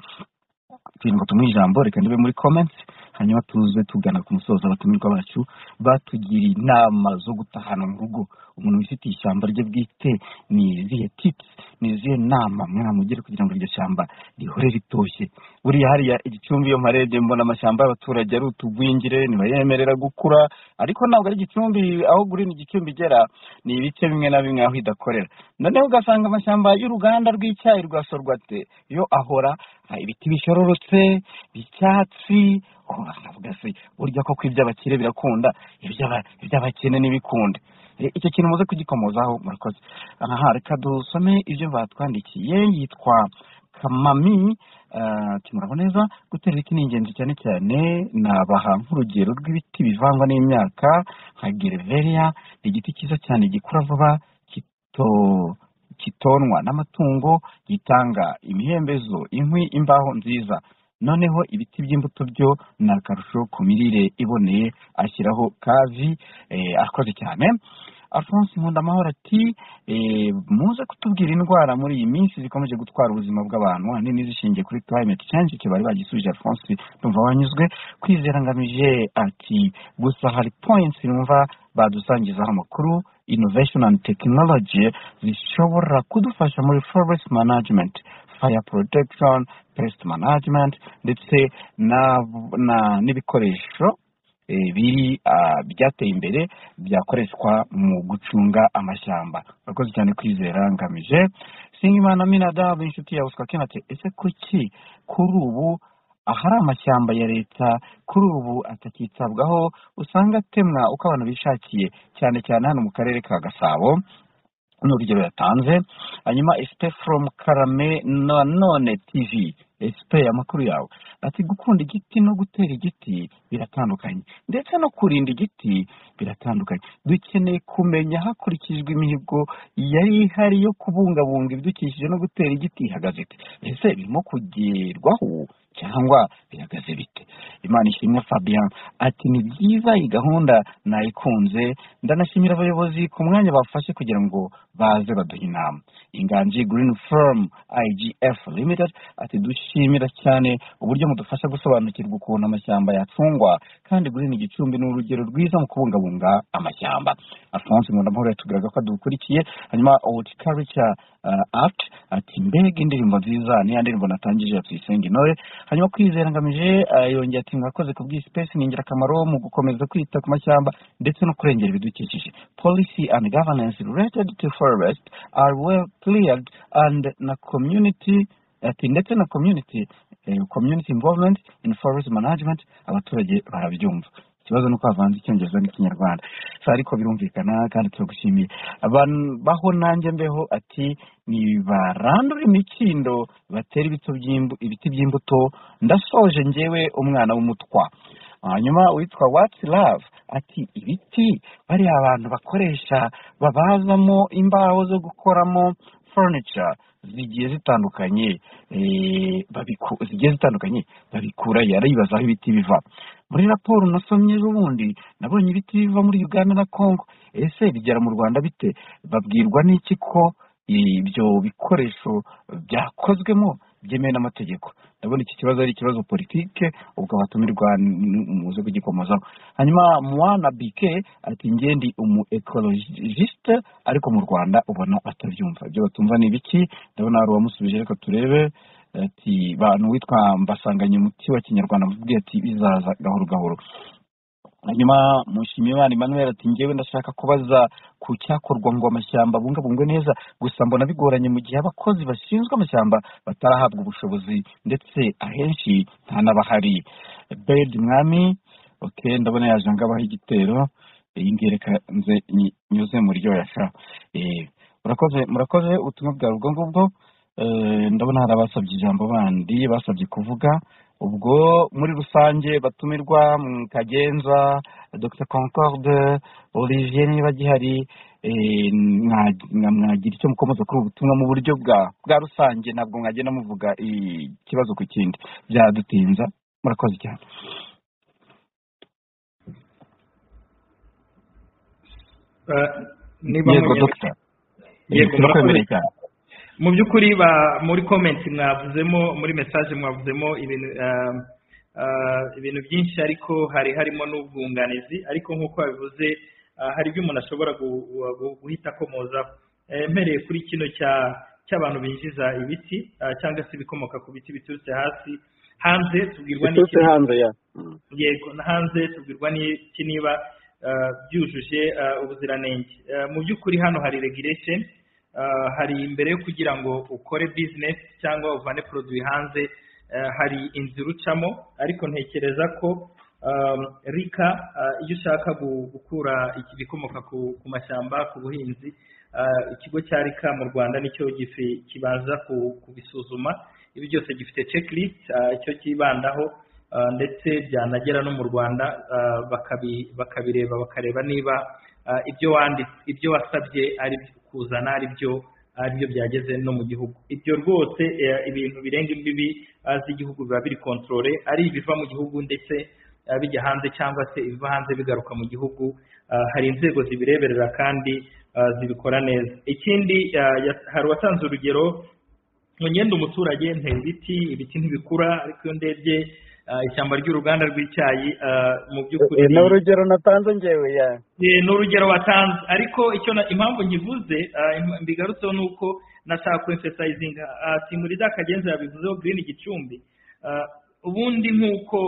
kugira ngo tumuhe ijambo. Reka ndibe muri comments, hanyuma tuze tugana ku musozo. Abatumirwa bacu batugira inama zo gutahana mu rugo. Umuntu wifitiye ishyamba rye bwite, ni izihe tips, ni izihe nama mwamugira kugira ngo iryo shyamba rihore ritoshye? Buriya hariya Igicumbi iyo mparebye mbona amashyamba y'abaturage ari utugwingire, ntibayemerera gukura, ariko ntabwo ari Gicumbi aho Green Gicumbi igera, ni ibice bimwe na bimwe aho idakorera. Noneho ugasanga amashyamba y'uruganda rw'icyayi rwa Sorwate yo ahora ibiti bishororotse icyatsi. Bakavuga se burya koko iby'abakire birakunda, iby'abakene ntibikunde. Icyo kintu muze kugikomozaho, murakoze. Aha reka dusome ibyo batwandikiye. Yitwa Kamami, ati muraho neza, gutera ibiti ni ingenzi cyane cyane nabaha nk'urugero rw'ibiti bivangwa n'imyaka nka gereveriya, ni igiti cyiza cyane gikura vuba, kitonwa n'amatungo, gitanga imihembezo, inkwi, imbaho nziza. Noneho ibiti by'imbuto byo ni akarusho ku mirire iboneye. Ashyiraho kavi. Akoze cyane. Alphonse Nkundamahoro ati muze kutubwira indwara muri iyi minsi zikomeje gutwara ubuzima bw'abantu, ahanini zishingiye kuri climate change. Icyo bari bagisubije Alphonse, ndumva wanyuzwe. Kwizera Ngamije ati gusa hari points numva badusangizaho amakuru, innovation and technology zishobora kudufasha muri forest management, fire protection, pest management, ndetse n'ibikoresho biri byateye imbere byakoreshwa mu gucunga amashyamba. Urakoze cyane Kwizera Ngamije. Singimana Minadabu, inshuti ya Uswa Ken, ati ese kuki kuri ubu Ahari amashyamba ya leta kuri ubu atakitabwaho, usanga atemwa uko abantu bishakiye, cyane cyane hano mu karere ka Gasabo, ni urugero yatanze. Hanyuma SP from Karame Nanone TV, SP amakuru yawe, ati gukunda igiti no gutera igiti biratandukanye, ndetse no kurinda igiti biratandukanye. Dukeneye kumenya hakurikijwe imihigo yari ihari yo kubungabunga ibidukikije no gutera igiti ihagaze ite, ese birimo kugerwaho cyangwa bihagaze bite? Imana ishimwe Fabien ati ni byiza, iyi gahunda nayikunze, ndanashimira abayobozi ku mwanya bafashe kugira ngo baze baduhe inama. Inganji Green Firm IGF Limited ati dushimira cyane uburyo mudufasha gusobanukirwa ukuntu amashyamba yacungwa, kandi Green Gicumbi ni urugero rwiza mu kubungabunga amashyamba. Alphonse Nkundamahoro yatubwiraga ko adukurikiye. Hanyuma Horticulture Art ati mbega indirimbo nziza, niya ndirimbo natangije ya Tuyisenge Intore. Hanyuma Kwizera Ngamije yongeye ati mwakoze ku bw'iyi space, ni ingirakamaro mu gukomeza kwita ku mashyamba ndetse no kurengera ibidukikije. Policy and governance related to forest are well cleared and na community, ati ndetse na community involvement in forest management, abaturage barabyumva. Ikibazo nuko havanze icyongereza n'ikinyarwanda, so ariko birumvikana kandi turagushimiye. Baho nanjye mbeho ati nibarandura imikindo batera ibiti by'imbuto, ndasoje njyewe umwana w'umutwa. Hanyuma witwa What's Love ati ibiti bariya abantu bakoresha babazamo imbaho zo gukoramo furniture zigiye zitandukanye, zigiye zitandukanye babikura, yaribaza aho ibiti biva. Muri raporo nasomye ejo bundi nabonye ibiti biva muri Uganda na Congo, ese bigera mu Rwanda bite? Babwirwa n'iki ko ibyo bikoresho byakozwemo byemewe n'amategeko? Ndabona iki kibazo ari ikibazo politike, ubwo abatumirwa muze kugikomozaho. Hanyuma Mwana BK ati njye ndi umu ecologiste, ariko mu Rwanda ubona batabyumva, ibyo batumva ni ibiki? Ndabona hari uwamusubije, reka turebe. Ati bantu witwa Mbasanganye umuti wa Kinyarwanda mubwiye ati bizaza gahoro gahoro. Hanyuma Mushimiyimana Emmanuel ati njyewe ndashaka kubaza ku cyakorwa ngo amashyamba abungabungwe neza, gusa mbona bigoranye mu gihe abakozi bashinzwe amashyamba batarahabwa ubushobozi, ndetse ahenshi nta n'abahari. Bed Mwami, okay, ndabona yaje ngabaho igitero, iyi ngiyi reka nze nyuze muri ryo yasha. Murakoze, murakoze ubutumwa bwawe ubwo ngubwo. Ndabona hari abasabye ijambo bandi basabye kuvuga. Ubwo muri rusange batumirwa Kagenza, Dr Concorde, Olivier niba gihari, mwagira icyo mukomoza kuri ubu butumwa mu buryo bwa rusange, ntabwo mwagenda muvuga ikibazo ku kindi byadutinza. Murakoze cyane. Yego Dr. Yego murakoze cyane. Mu by'ukuri muri comment mwavuzemo, muri message mwavuzemo ibintu byinshi, ariko hari harimo n'ubwunganizi, ariko nk'uko babivuze hari ibyo umuntu ashobora guhita akomozaho. Mpereye kuri kino cy'abantu binjiza ibiti cyangwa se ibikomoka ku biti biturutse hasi hanze, tubwirwa n'iki hanze ya yego hanze tubwirwa n'iki niba byujuje ubuziranenge. Mu by'ukuri hano hari regulation, hari imbere yo kugira ngo ukore business cyangwa uvane produit hanze, hari inzira ucamo, ariko ntekereza ko RICA iyo ushaka gukura ibikomoka ku mashyamba, ku buhinzi, ikigo cya RICA mu Rwanda nicyo kibanza kubisuzuma. Ibi byose gifite checklist icyo kibandaho, ndetse byanagera no mu Rwanda bakabireba, bakareba niba ibyo wanditse, ibyo wasabye ari kuzana ari byo byageze no mu gihugu. Ibyo rwose ibintu birenga imbibi z'igihugu biba biri controle, ari ibiva mu gihugu ndetse bijya hanze cyangwa se ibiva hanze bigaruka mu gihugu, hari inzego zibireberera kandi zibikora neza. Ikindi hari uwatanze urugero ngo ngende umuturage ntera ibiti, ibiti ntibikura, ariko iyo ndebye ishyamba ry'uruganda rw'icyayi mu by'ukuri ni urugero natanze ngewe ya ni urugero watanze, ariko icyo impamvu nkivuze mbigarutseho ni uko nashaka kwemphasizinga Simurida Kagenza yabivuzeho Green Gicumbi. Ubundi nk'uko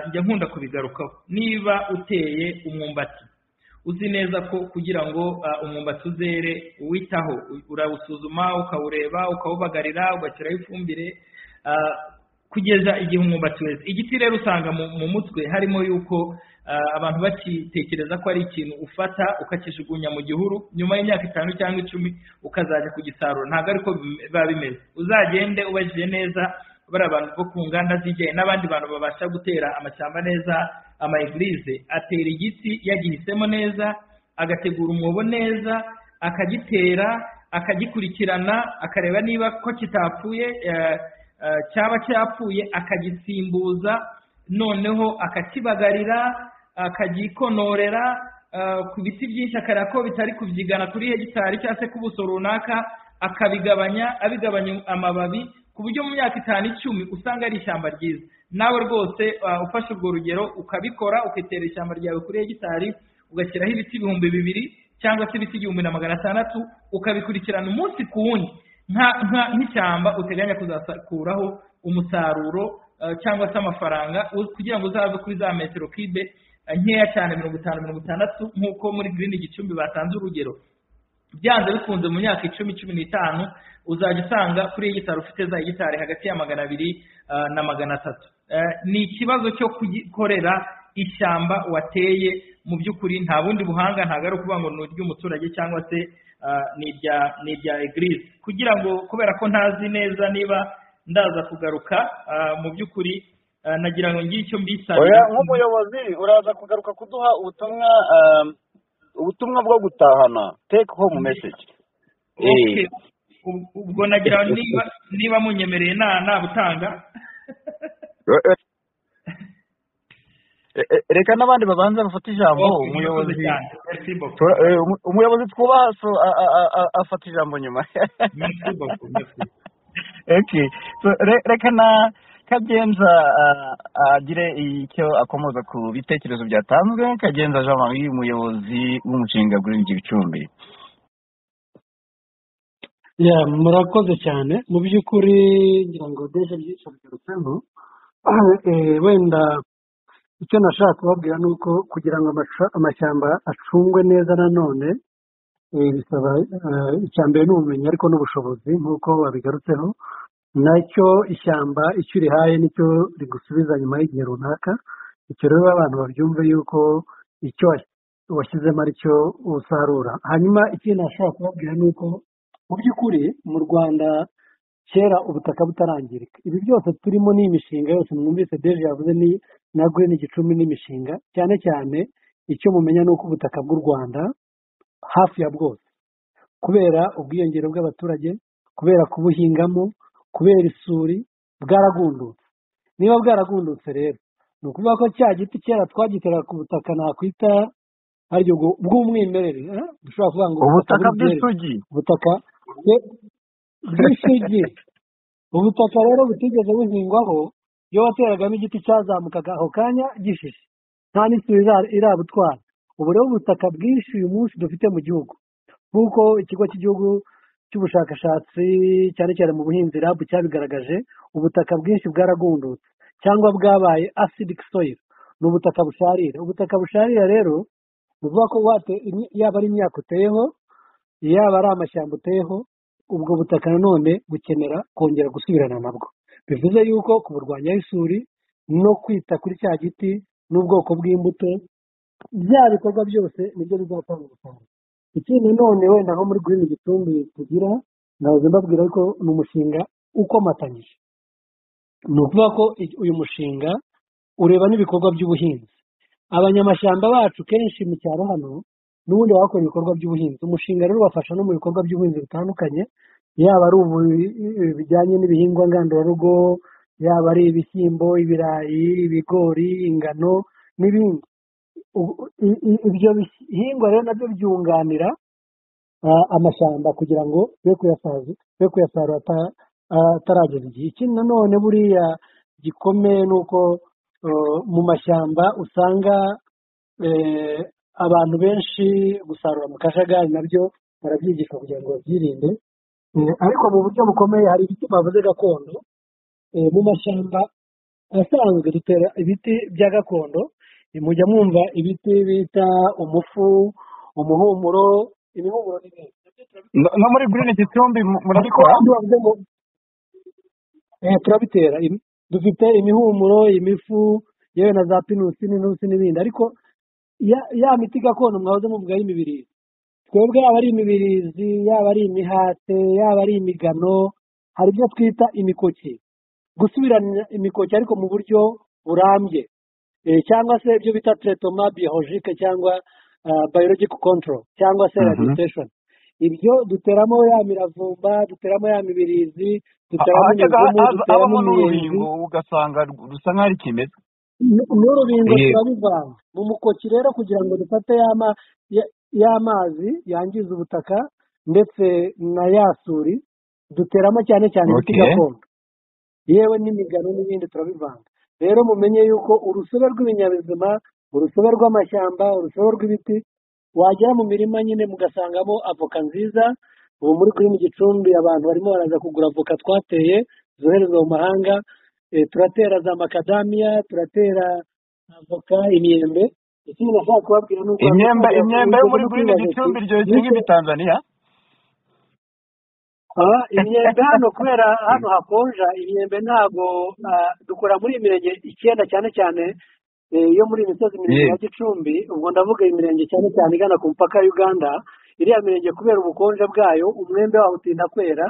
njya nkunda kubigarukaho, niba uteye umwumbati uzi neza ko kugira ngo umwumbati uzere uwitaho, urawusuzuma, ukawureba, ukawubagarira, ugashyiraho ifumbire, kugeza igihe umwumbati weze. Igiti rero usanga mu mutwe harimo yuko abantu bakitekereza ko ari ikintu ufata ukakijugunya mu gihuru, nyuma y'imyaka 5 cyangwa 10 ukazajya kugisarura. Ntabwo ariko biba bimeze. Uzagende ubajije neza bari abantu bo ku nganda z'ijyaye n'abandi bantu babasha gutera amashyamba neza, ama eglise atera igiti yagihisemo neza, agategura umwobo neza, akagitera, akagikurikirana, akareba niba ko kitapfuye, cyaba cyapfuye akagisimbuza, noneho akakibagarira, akagikonorera ku biti byinshi, akareba ko bitari kubyigana kuri hegitari cyangwa se ku buso runaka, akabigabanya, abigabanya amababi, ku buryo mu myaka 5, 10 usanga ari ishyamba ryiza. Nawe rwose ufashe urwo rugero ukabikora, ukitera ishyamba ryawe kuri hegitari, ugashyiraho ibiti 2000 cyangwa se ibiti 1600, ukabikurikirana umunsi ku wundi nk'ishyamba uteganya kuzakuraho umusaruro cyangwa se amafaranga, kugira ngo uzave kuri za metero kibe nkeya cyane 50, 60 nk'uko muri Green Gicumbi batanze urugero. Byanze bikunze mu myaka 10, 15 uzajya usanga kuri hegitari ufite za hegitari hagati ya 200 na 300. Ni ikibazo cyo kugikorera ishyamba wateye. Mu by'ukuri nta bundi buhanga, ntabwo ari ukuvuga ngo ni iry'umuturage cyangwa se ni irya eglise. Kugira ngo, kubera ko ntazi neza niba ndaza kugaruka, mu by'ukuri nagira ngo ngire icyo mbisabira. Nk'umuyobozi uraza kugaruka kuduha ubutumwa bwo gutahana, take home message. Okay, ubwo nagira niba munyemereye nabutanga. Reka n'abandi babanza bafata ijambo. Umuyobozi twubaha afata ijambo nyuma. Okay, so reka na Kagenza agire icyo akomoza ku bitekerezo byatanzwe. Kagenza Jean Marie, umuyobozi w'umushinga Green Gicumbi. Ya, murakoze cyane. Mu by'ukuri ngira ngo deje byinshi bigarutseho. Wenda icyo nashaka kubabwira ni uko kugira ngo amashyamba acungwe neza nanone bisaba icya mbere ni ubumenyi, ariko n'ubushobozi nk'uko babigarutseho. Nacyo ishyamba icyo urihaye nicyo rigusubiza nyuma y'igihe runaka. Icyo rero abantu babyumve yuko icyo washyizemo aricyo usarura. Hanyuma ikindi nashobora kubabwira ni uko mu by'ukuri mu Rwanda kera ubutaka butarangirika, ibi byose turimo ni imishinga yose mwumvise Deje yavuze, ni na Green Gicumbi n'imishinga. Cyane cyane icyo mumenya ni uko ubutaka bw'u Rwanda hafi ya bwose, kubera ubwiyongere bw'abaturage, kubera kubuhingamo, kubera isuri, bwaragundutse. Niba bwaragundutse rero ni ukuvuga ko cya giti kera twagitera ku butaka nakwita aribyo bw'umwimerere, dushobora kuvuga ngo ubutaka bw'isugi, ubutaka bw'isugi. Ubutaka rero butigeze buhingwaho, iyo wateragamo igiti cyazamukaga ako kanya gishishe, nta n'isuri irabutwara. Ubu rero ubutaka bwinshi uyu munsi dufite mu gihugu, nk'uko ikigo cy'igihugu cy'ubushakashatsi cyane cyane mu buhinzi RAB cyabigaragaje, ubutaka bwinshi bwaragundutse cyangwa bwabaye acidic soil, ni ubutaka busharira. Ubutaka busharira rero ni ukuvuga ko yaba ari imyaka uteyeho, yaba ari amashyamba uteyeho, ubwo butaka nanone bukenera kongera gusubirana nabwo. Bivuze yuko kuburwanya isuri no kwita kuri cya giti n'ubwoko bw'imbuto, bya bikorwa byose nibyo bizatanga umusaruro. Ikindi none wenda nko muri Green Gicumbi tugira, nahoze mbabwira ko ni umushinga ukomatanyije. Ni ukuvuga ko uyu mushinga ureba n'ibikorwa by'ubuhinzi. Abanyamashyamba bacu kenshi mu cyaro hano n'ubundi bakora ibikorwa by'ubuhinzi. Umushinga rero ubafasha no mu bikorwa by'ubuhinzi bitandukanye, yaba ari bijyanye n'ibihingwa ngandurarugo, yaba ari ibishyimbo, ibirayi, ibigori, ingano n'ibindi. Ibyo bihingwa rero nabyo byunganira amashyamba kugira ngo be kuyasarura atarageza igihe. Ikindi nanone buriya gikomeye ni uko mu mashyamba usanga abantu benshi gusarura mu kajagari nabyo barabyigishwa kugira ngo babyirinde. Ariko mu buryo bukomeye hari ibiti bavuze gakondo. Mu mashyamba asanzwe dutera ibiti bya gakondo, mujya mwumva ibiti bita umufu, umuhumuro, imihumuro n'ibindi. No muri Green Gicumbi murabikora? Turabitera. Dufite imihumuro, imifu, yewe na za pinusi n'intusi n'ibindi, ariko ya miti gakondo mwahoze muvuga y'imibirizi, twebwe yaba ari imibirizi, yaba ari imihate, yaba ari imigano, hari ibyo twita imikoki, gusubirana imikoki ariko mu buryo burambye, cyangwa se ibyo bita traitement biologique cyangwa biological control cyangwa se rehabilitation. Ibyo duteramo ya miravumba, duteramo ya mibirizi, duteramo imivumu, duteramo imiyenzi, ugasanga rusa nk'aho ari kimeza n'urubingo turabivanga mu mukoki. Rero kugira ngo dufate y'amazi yangiza ubutaka ndetse na ya suri, duteramo cyane cyane ibiti gakondo, yewe n'imigano n'ibindi turabivanga. Rero mumenye yuko urusobe rw'ibinyabuzima, urusobe rw'amashyamba, urusobe rw'ibiti, wagera mu mirima nyine mugasangamo avoka nziza. Ubu muri kuri mu Gicumbi abantu barimo baraza kugura avoka twateye zoherezwa mu mahanga. Turatera za makadamiya, turatera avoka, imyembe. Ikindi nashaka kubabwira ni uko imyembe yo muri Green Gicumbi iryoshye nk'ibitanzaniya. Imyembe hano kubera hano hakonja, imyembe ntabwo dukora muri imirenge 9 cyane cyane yo muri imisozi miremire ya Gicumbi. Ubwo ndavuga imirenge cyane cyane igana ku mupaka wa Uganda. Iriya mirenge kubera ubukonje bwayo umwembe waho utinda kwera.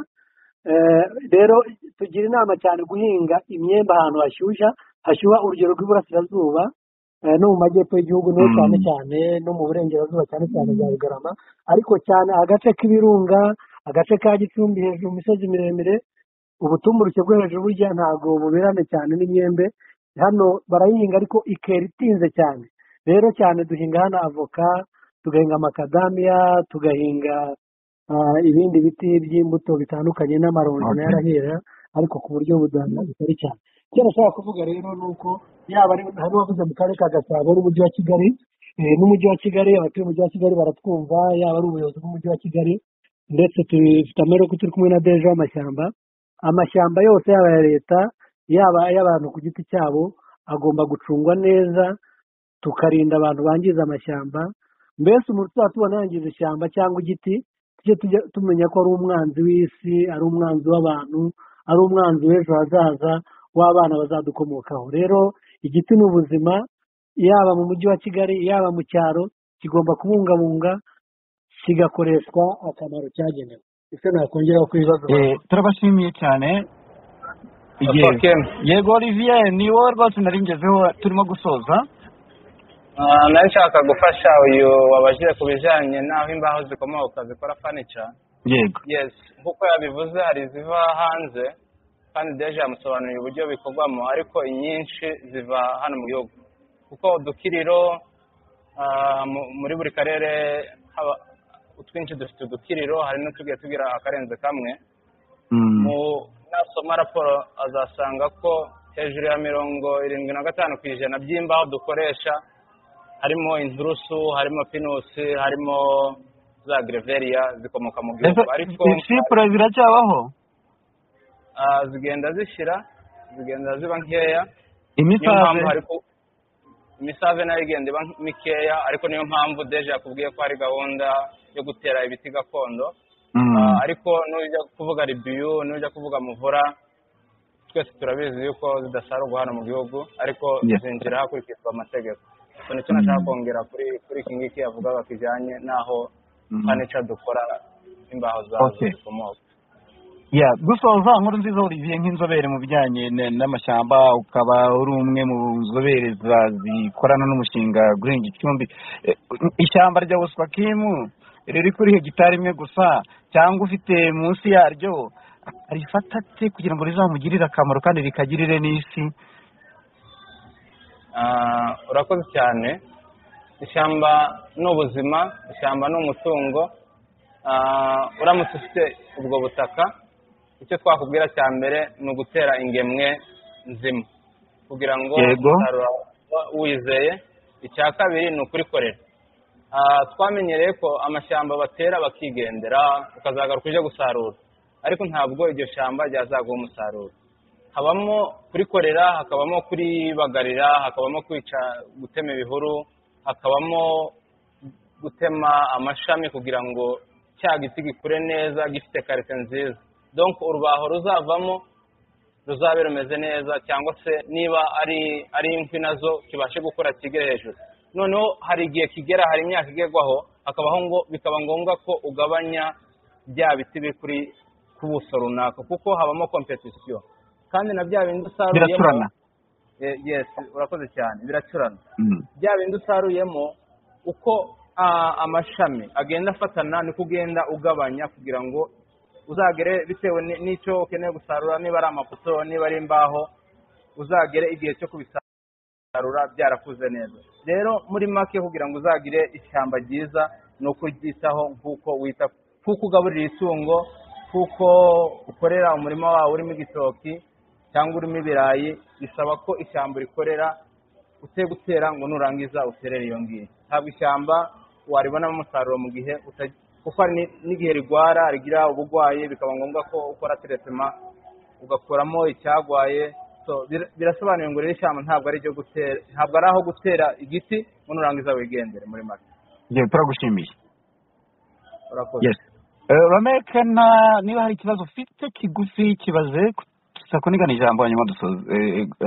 Rero tugira inama cyane guhinga imyembe ahantu hashyuha, urugero rw'iburasirazuba no mu majyepfo y'igihugu, niho cyane cyane no mu burengerazuba cyane cyane bya Rugarama, ariko cyane agace k'ibirunga, agace ka Gicumbi hejuru mu misozi miremire, ubutumburuke bwo hejuru burya ntabwo buberane cyane n'imyembe. Hano barayihinga ariko ikera itinze cyane. Rero cyane duhinga hano avoka, tugahinga makadamiya, tugahinga ibindi biti by'imbuto bitandukanye n'amaronji nayo arahera, ariko ku buryo butari cyane. Icyo nashaka kuvuga rero ni uko yaba ari hari uwavuze mu karere ka Gasabo n'umujyi wa Kigali, n'umujyi wa Kigali, abatuye umujyi wa Kigali baratwumva, yaba ari ubuyobozi bw'umujyi wa Kigali, ndetse tufite amahirwe ko turi kumwe na deje w'amashyamba. Amashyamba yose yaba aya leta, yaba ay'abantu ku giti cyabo, agomba gucungwa neza, tukarinda abantu bangiza amashyamba. Mbese umuntu tuzaba tubona yangiza ishyamba cyangwa igiti, tujye tumenya ko ari umwanzi w'isi, ari umwanzi w'abantu, ari umwanzi w'ejo hazaza w'abana bazadukomokaho. Rero igiti ni ubuzima, yaba mu mujyi wa Kigali, yaba mu cyaro, kigomba kubungabunga, kigakoreshwa akamaro cyagenewe. Ese nakongeraho ku ibibazo? Turabashimiye cyane. Yego Olivier, ni wowe rwose nari ngezeho, turimo gusoza. Nari nshaka gufasha uyu wabajije ku bijyanye n'aho imbaho zikomoka zikora furniture. Yego. Yes, nk'uko yabivuze hari iziva hanze, kandi deje yamusobanuriye uburyo bikorwamo, ariko inyinshi ziva hano mu gihugu, kuko udukiriro muri buri karere utwinshi dufite udukiriro, hari n'utugiye tugira akarenze kamwe. Nasoma raporo azasanga ko hejuru ya 75% by'imbaho dukoresha harimo inturusu, harimo pinusi, harimo za greveriya zikomoka mu gihugu. Ariko sipure ziracyabaho, zigenda zishira, zigenda ziba nkeya. Imisave nayo igenda iba mikeya, ariko niyo mpamvu deje yakubwiye ko hari gahunda yo gutera ibiti gakondo. Ariko nujya kuvuga ribiyu, nujya kuvuga muvura, twese turabizi yuko zidasarurwa hano mu gihugu, ariko zinjira hakurikizwa amategeko. So nicyo nashaka kongera kuri iki ngiki yavugaga kijyanye n'aho furniture dukora imbaho zazo zikomoka. Gusoza, nkuru nziza Olivier, nk'inzobere mu bijyanye n'amashyamba, ukaba uri umwe mu nzobere zikorana n'umushinga Green Gicumbi, ishyamba rya Oswakimu riri kuri hegitari imwe gusa cyangwa ufite munsi yaryo, arifata ate kugira ngo rizamugirire akamaro kandi rikagirire n'isi? Urakoze cyane. Ishyamba ni ubuzima, ishyamba ni umutungo. Uramutse ufite ubwo butaka, icyo twakubwira cya mbere ni ugutera ingemwe nzima kugira ngo umusaruro wizeye. Icya kabiri ni ukurikorera. Twamenyereye ko amashyamba batera bakigendera, ukazagaruka uje gusarura, ariko ntabwo iryo shyamba ryazaguha umusaruro. Habamo kurikorera, hakabamo kuribagarira, hakabamo kwica, gutema ibihuru, hakabamo gutema amashami kugira ngo cya giti gikure neza gifite karite nziza. Donc urubaho ruzavamo ruzabe rumeze neza, cyangwa se niba ari inkwi nazo kibashe gukora kigere hejuru. Noneho hari igihe kigera, hari imyaka igerwaho hakabaho ngo bikaba ngombwa ko ugabanya bya biti biri kuri ku buso runaka, kuko habamo competition kandi na bya bindi usaruyemo Biracurana. Yes, urakoze cyane, biracurana. Bya bindi usaruyemo uko amashami agenda afatana niko ugenda ugabanya, kugira ngo uzagere bitewe n'icyo ukeneye gusarura, niba ari amapoto, niba ari imbaho, uzagere igihe cyo kubisarura byarakuze neza. Rero muri make, kugira ngo uzagire ishyamba ryiza ni ukuryitaho nk'uko wita, nk'uko ugaburira itungo, nk'uko ukorera umurima wawe urimo igitoki cyangwa urimo ibirayi, bisaba ko ishyamba urikorera ute gutera ngo nurangiza uterere iyo ngiyo. Ntabwo ishyamba waribonamo umusaruro mu gihe kuko hari n'igihe rigwara, rigira uburwayi, bikaba ngombwa ko ukora traitement ugakuramo icyagwaye. So birasobanuye ngo rero ishyamba ntabwo ari iryo gutera, ntabwo ari aho gutera igiti ngo nurangiza wigendere, muri make. Yewe, turagushimiye. Urakoze. Yes. Rameke, niba hari ikibazo ufite kigufi kibaze, tuzakunigana ijambo, hanyuma dusoze,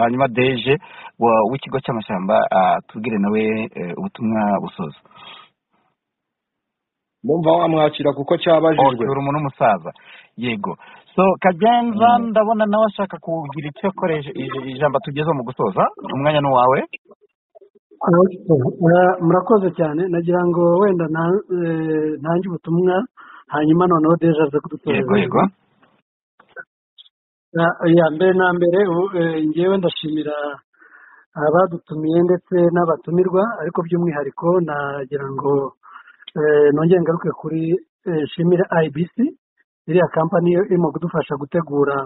hanyuma deje w'ikigo cy'amashyamba tubwire nawe ubutumwa busoza. Ndumva wamwakira kuko cyabajijwe. Okay, uri umuntu w'umusaza, yego. So Kagenza, ndabona nawe ashaka kugira icyo akoresha ijambo tugezeho mu gusoza, umwanya ni uwawe. Murakoze cyane. Nagira ngo wenda ntange ubutumwa, hanyuma noneho deje aze kudusoreza. Yego. Ya mbere na mbere, njyewe ndashimira abadutumiye ndetse n'abatumirwa, ariko by'umwihariko nagira ngo nongere ngaruke kuri nshimire IBC, iriya kampani irimo kudufasha gutegura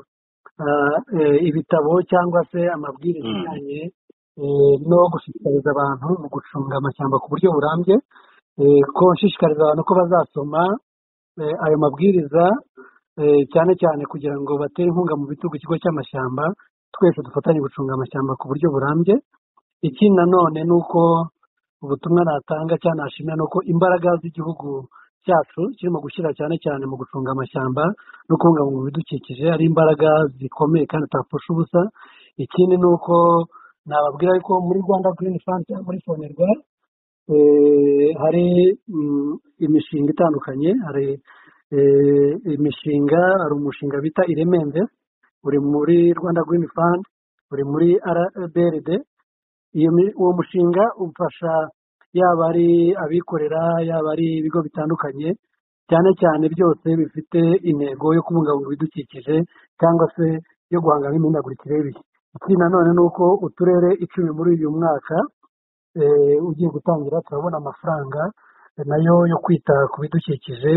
ibitabo cyangwa se amabwiriza ajyanye no gushishikariza abantu mu gucunga amashyamba ku buryo burambye, ko nshishikariza abantu ko bazasoma ayo mabwiriza, cyane cyane kugira ngo batere inkunga mu bitugu ikigo cy'amashyamba, twese dufatanye gucunga amashyamba ku buryo burambye. Ikindi nanone ni uko ubutumwa natanga cyangwa nashimira ni uko imbaraga z'igihugu cyacu kirimo gushyira cyane cyane mu gucunga amashyamba no kubungabunga ibidukikije ari imbaraga zikomeye kandi utapfusha ubusa. Ikindi ni uko nababwira yuko muri Rwanda Green Fund cyangwa muri FONERWA hari imishinga itandukanye, hari imishinga, hari umushinga bita Ireme Invest uri muri Rwanda Green Fund, uri muri RBRD. Uwo mushinga ufasha yaba ari abikorera, yaba ari ibigo bitandukanye, cyane cyane byose bifite intego yo kubungabunga ibidukikije cyangwa se yo guhangana n'imihindagurikire y'ibihe. Ikindi nanone ni uko uturere 10 muri uyu mwaka ugiye gutangira turabona amafaranga nayo yo kwita ku bidukikije,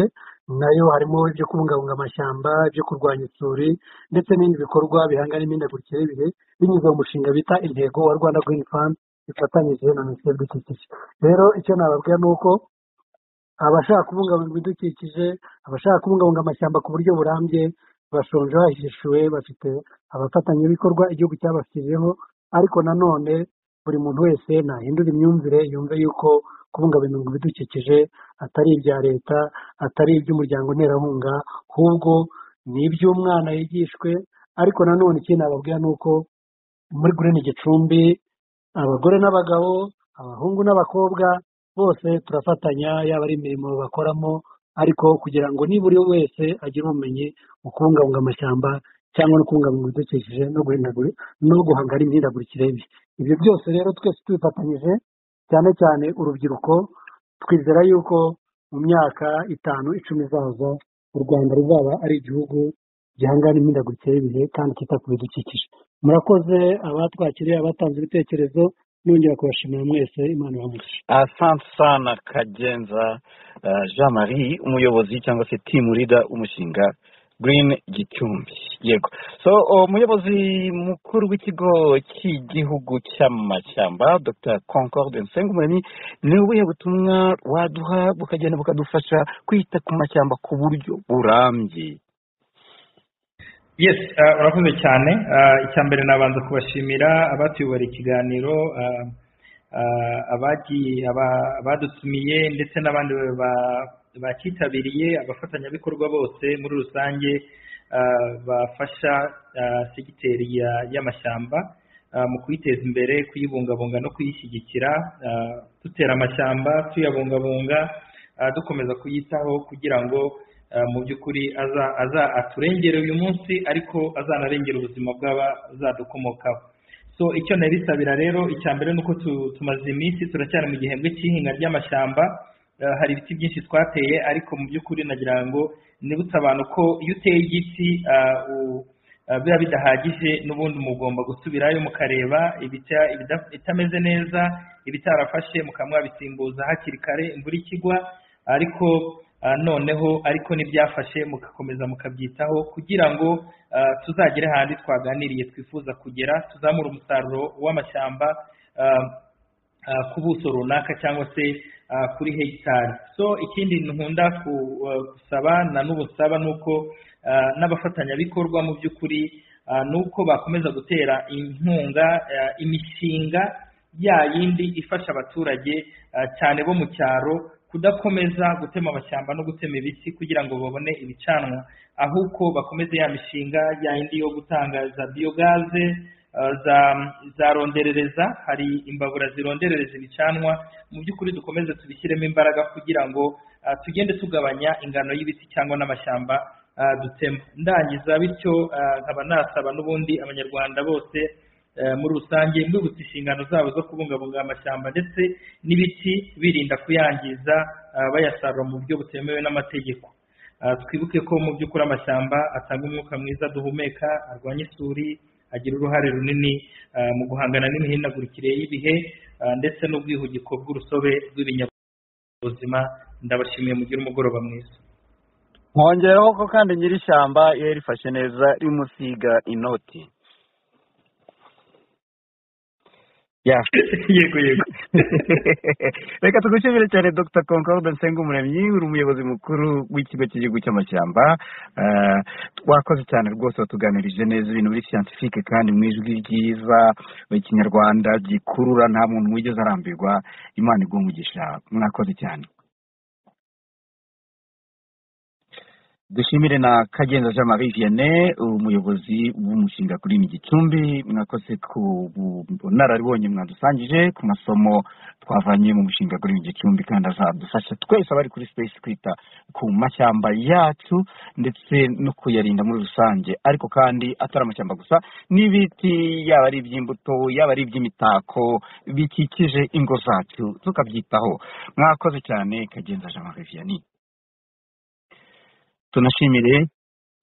nayo harimo ibyo kubungabunga amashyamba, ibyo kurwanya isuri ndetse n'ibindi bikorwa bihangana n'imihindagurikire y'ibihe binyuze mu mushinga bita Intego wa Rwanda Green Fund ifatanyije na Minisiteri y'Ibidukikije. Rero icyo nababwira ni uko abashaka kubungabunga ibidukikije, abashaka kubungabunga amashyamba ku buryo burambye, bashonje bahishiwe, bafite abafatanyabikorwa igihugu cyabashyizeho, ariko nanone buri muntu wese nahindura imyumvire, yumve yuko kubungabunga ibidukikije atari ibya leta, atari iby'umuryango nterankunga, ahubwo ni iby'umwana yigishwe. Ariko nanone ikindi nababwira ni uko muri Green Gicumbi abagore n'abagabo, abahungu n'abakobwa bose turafatanya, yaba ari imirimo bakoramo, ariko kugira ngo nibura wese agire ubumenyi mu kubungabunga amashyamba cyangwa no kubungabunga ibidukikije no guhangana n'imihindagurikire y'ibihe. Ibyo byose rero twese tubifatanyije, cyane cyane urubyiruko, twizera yuko mu myaka 5, 10 izaza u Rwanda ruzaba ari igihugu gihangana n'imihindagurikire y'ibihe kandi cyita ku bidukikije. Murakoze abatwakiriye, abatanze ibitekerezo, nongera kubashimira mwese, Imana ibahe. Asante sana Kagenza Jean Marie, umuyobozi cyangwa se team leader w'umushinga Green Gicumbi. Yego. So umuyobozi mukuru w'ikigo cy'igihugu cy'amashyamba Dr Concorde Nsengumuremyi, ni ubuhe butumwa waduha bukagenda bukadufasha kwita ku mashyamba ku buryo burambye? Yes, urakoze cyane. Icya mbere nabanza kubashimira abatuyobora ikiganiro, abadutumiye ndetse n'abandi bakitabiriye, abafatanyabikorwa bose muri rusange. bafasha segiteri y'amashyamba mu kuyiteza imbere, kuyibungabunga no kuyishyigikira, dutera amashyamba, tuyabungabunga, dukomeza kuyitaho kugira ngo mu by'ukuri aza aturengere uyu munsi, ariko azanarengera ubuzima bw'abazadukomokaho. So icyo nabisabira rero, icya mbere ni uko tumaze iminsi turacyari mu gihembwe cy'ihinga ry'amashyamba, hari ibiti byinshi twateye, ariko mu by'ukuri nagira ngo nibutse abantu ko iyo uteye igiti biba bidahagije, n'ubundi mugomba gusubirayo mukareba ibitameze neza, ibitarafashe mukaba mwabisimbuza hakiri kare imvura ikigwa, ariko noneho ariko n'ibyafashe mugakomeza mukabyitaho kugira ngo tuzagere ahandi twaganiriye twifuza kugera, tuzamure umusaruro w'amashyamba ku buso runaka cyangwa se kuri hegitari. So ikindi nkunda gusaba na n'ubusaba ni uko n'abafatanyabikorwa mu by'ukuri ni uko bakomeza gutera inkunga imishinga ya yindi ifasha abaturage cyane bo mu cyaro kudakomeza gutema amashyamba no gutema ibiti kugira ngo babone ibicanwa, ahubwo bakomeze ya mishinga ya yindi yo gutanga za biyogaze, za ronderereza, hari imbabura zironderereza ibicanwa. Mu by'ukuri dukomeze tubishyiremo imbaraga kugira ngo tugende tugabanya ingano y'ibiti cyangwa n'amashyamba dutema. Ndangiza bityo nkaba nasaba n'ubundi abanyarwanda bose muri rusange mbibutsa inshingano zabo zo kubungabunga amashyamba ndetse n'ibiti, birinda kuyangiza bayasarura mu buryo butemewe n'amategeko. Twibuke ko mu by'ukuri amashyamba atanga umwuka mwiza duhumeka, arwanya isuri, agira uruhare runini mu guhangana n'imihindagurikire y'ibihe ndetse n'ubwihugiko bw'urusobe rw'ibinyabuzima. Ndabashimiye, mugire umugoroba mwiza. Nkongeraho ko kandi nyir'ishyamba iyo yarifashe neza rimusiga inoti. Yego yego. Reka tugushimire cyane Dr. Concorde Nsengumuremyi, uri umuyobozi mukuru w'ikigo cy'igihugu cy'amashyamba. Wakoze cyane rwose, watuganirije neza ibintu biri scientifique kandi mu ijwi ryiza ikinyarwanda gikurura, nta muntu wigeze arambirwa. Imana iguhe umugisha, mwakoze cyane. Dushimire na Kagenza Jean Marie Vianney, umuyobozi w'umushinga kuri Gicumbi, mwakoze ku bunararibonye mwadusangije ku masomo twavanye mu mushinga kuri Gicumbi, kandi azadufasha twese abari kuri space kwita ku mashyamba yacu ndetse no kuyarinda muri rusange, ariko kandi atari amashyamba gusa, n'ibiti yaba ari iby'imbuto, yaba ari iby'imitako bikikije ingo zacu tukabyitaho. Mwakoze cyane Kagenza Jean Marie Vianney. Tunashimire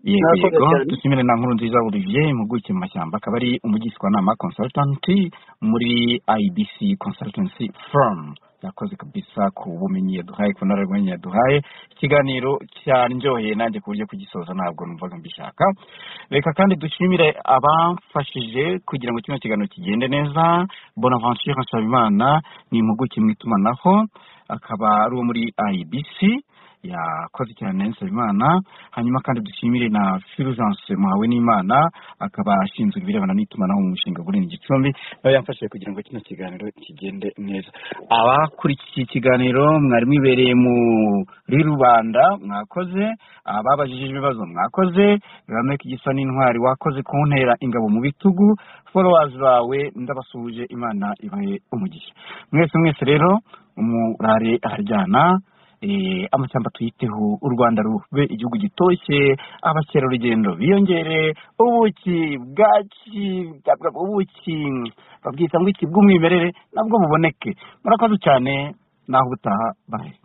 yego, dushimire na Nkurunziza Olivier, impuguke mu mashyamba, akaba ari umugishwanama consultant muri IBC Consultancy Firm. Yakoze kabisa ku bumenyi yaduhaye, ku nararibonye yaduhaye. Ikiganiro cyaryoheye nanjye ku buryo kugisoza ntabwo numvaga mbishaka. Reka kandi dushimire abamfashije kugira ngo kino kiganiro kigende neza. Bonaventure Nsabimana ni impuguke mu itumanaho, akaba ari uwo muri IBC, yakoze cyane Nsabimana. Hanyuma kandi dushimire na Fulgence Muhawenimana, akaba ashinzwe ibirebana n'itumanaho mu mushinga Green Gicumbi, nawe yamfashije kugira ngo kino kiganiro kigende neza. Abakurikiye ikiganiro mwari mwibereye muri rubanda mwakoze, ababajije ibibazo mwakoze, Rameke Gisa n'intwari wakoze kuntera ingabo mu bitugu, followers bawe ndabasuhuje, Imana ibahe umugisha. Mwese mwese rero umurare aharyana, amashyamba tuyiteho, u Rwanda rube igihugu gitoshye, abakerarugendo biyongere, ubuki bwaki ubuki babwita ngo iki bw'umwimerere nabwo buboneke. Murakoze cyane, naho ubutaha, bye.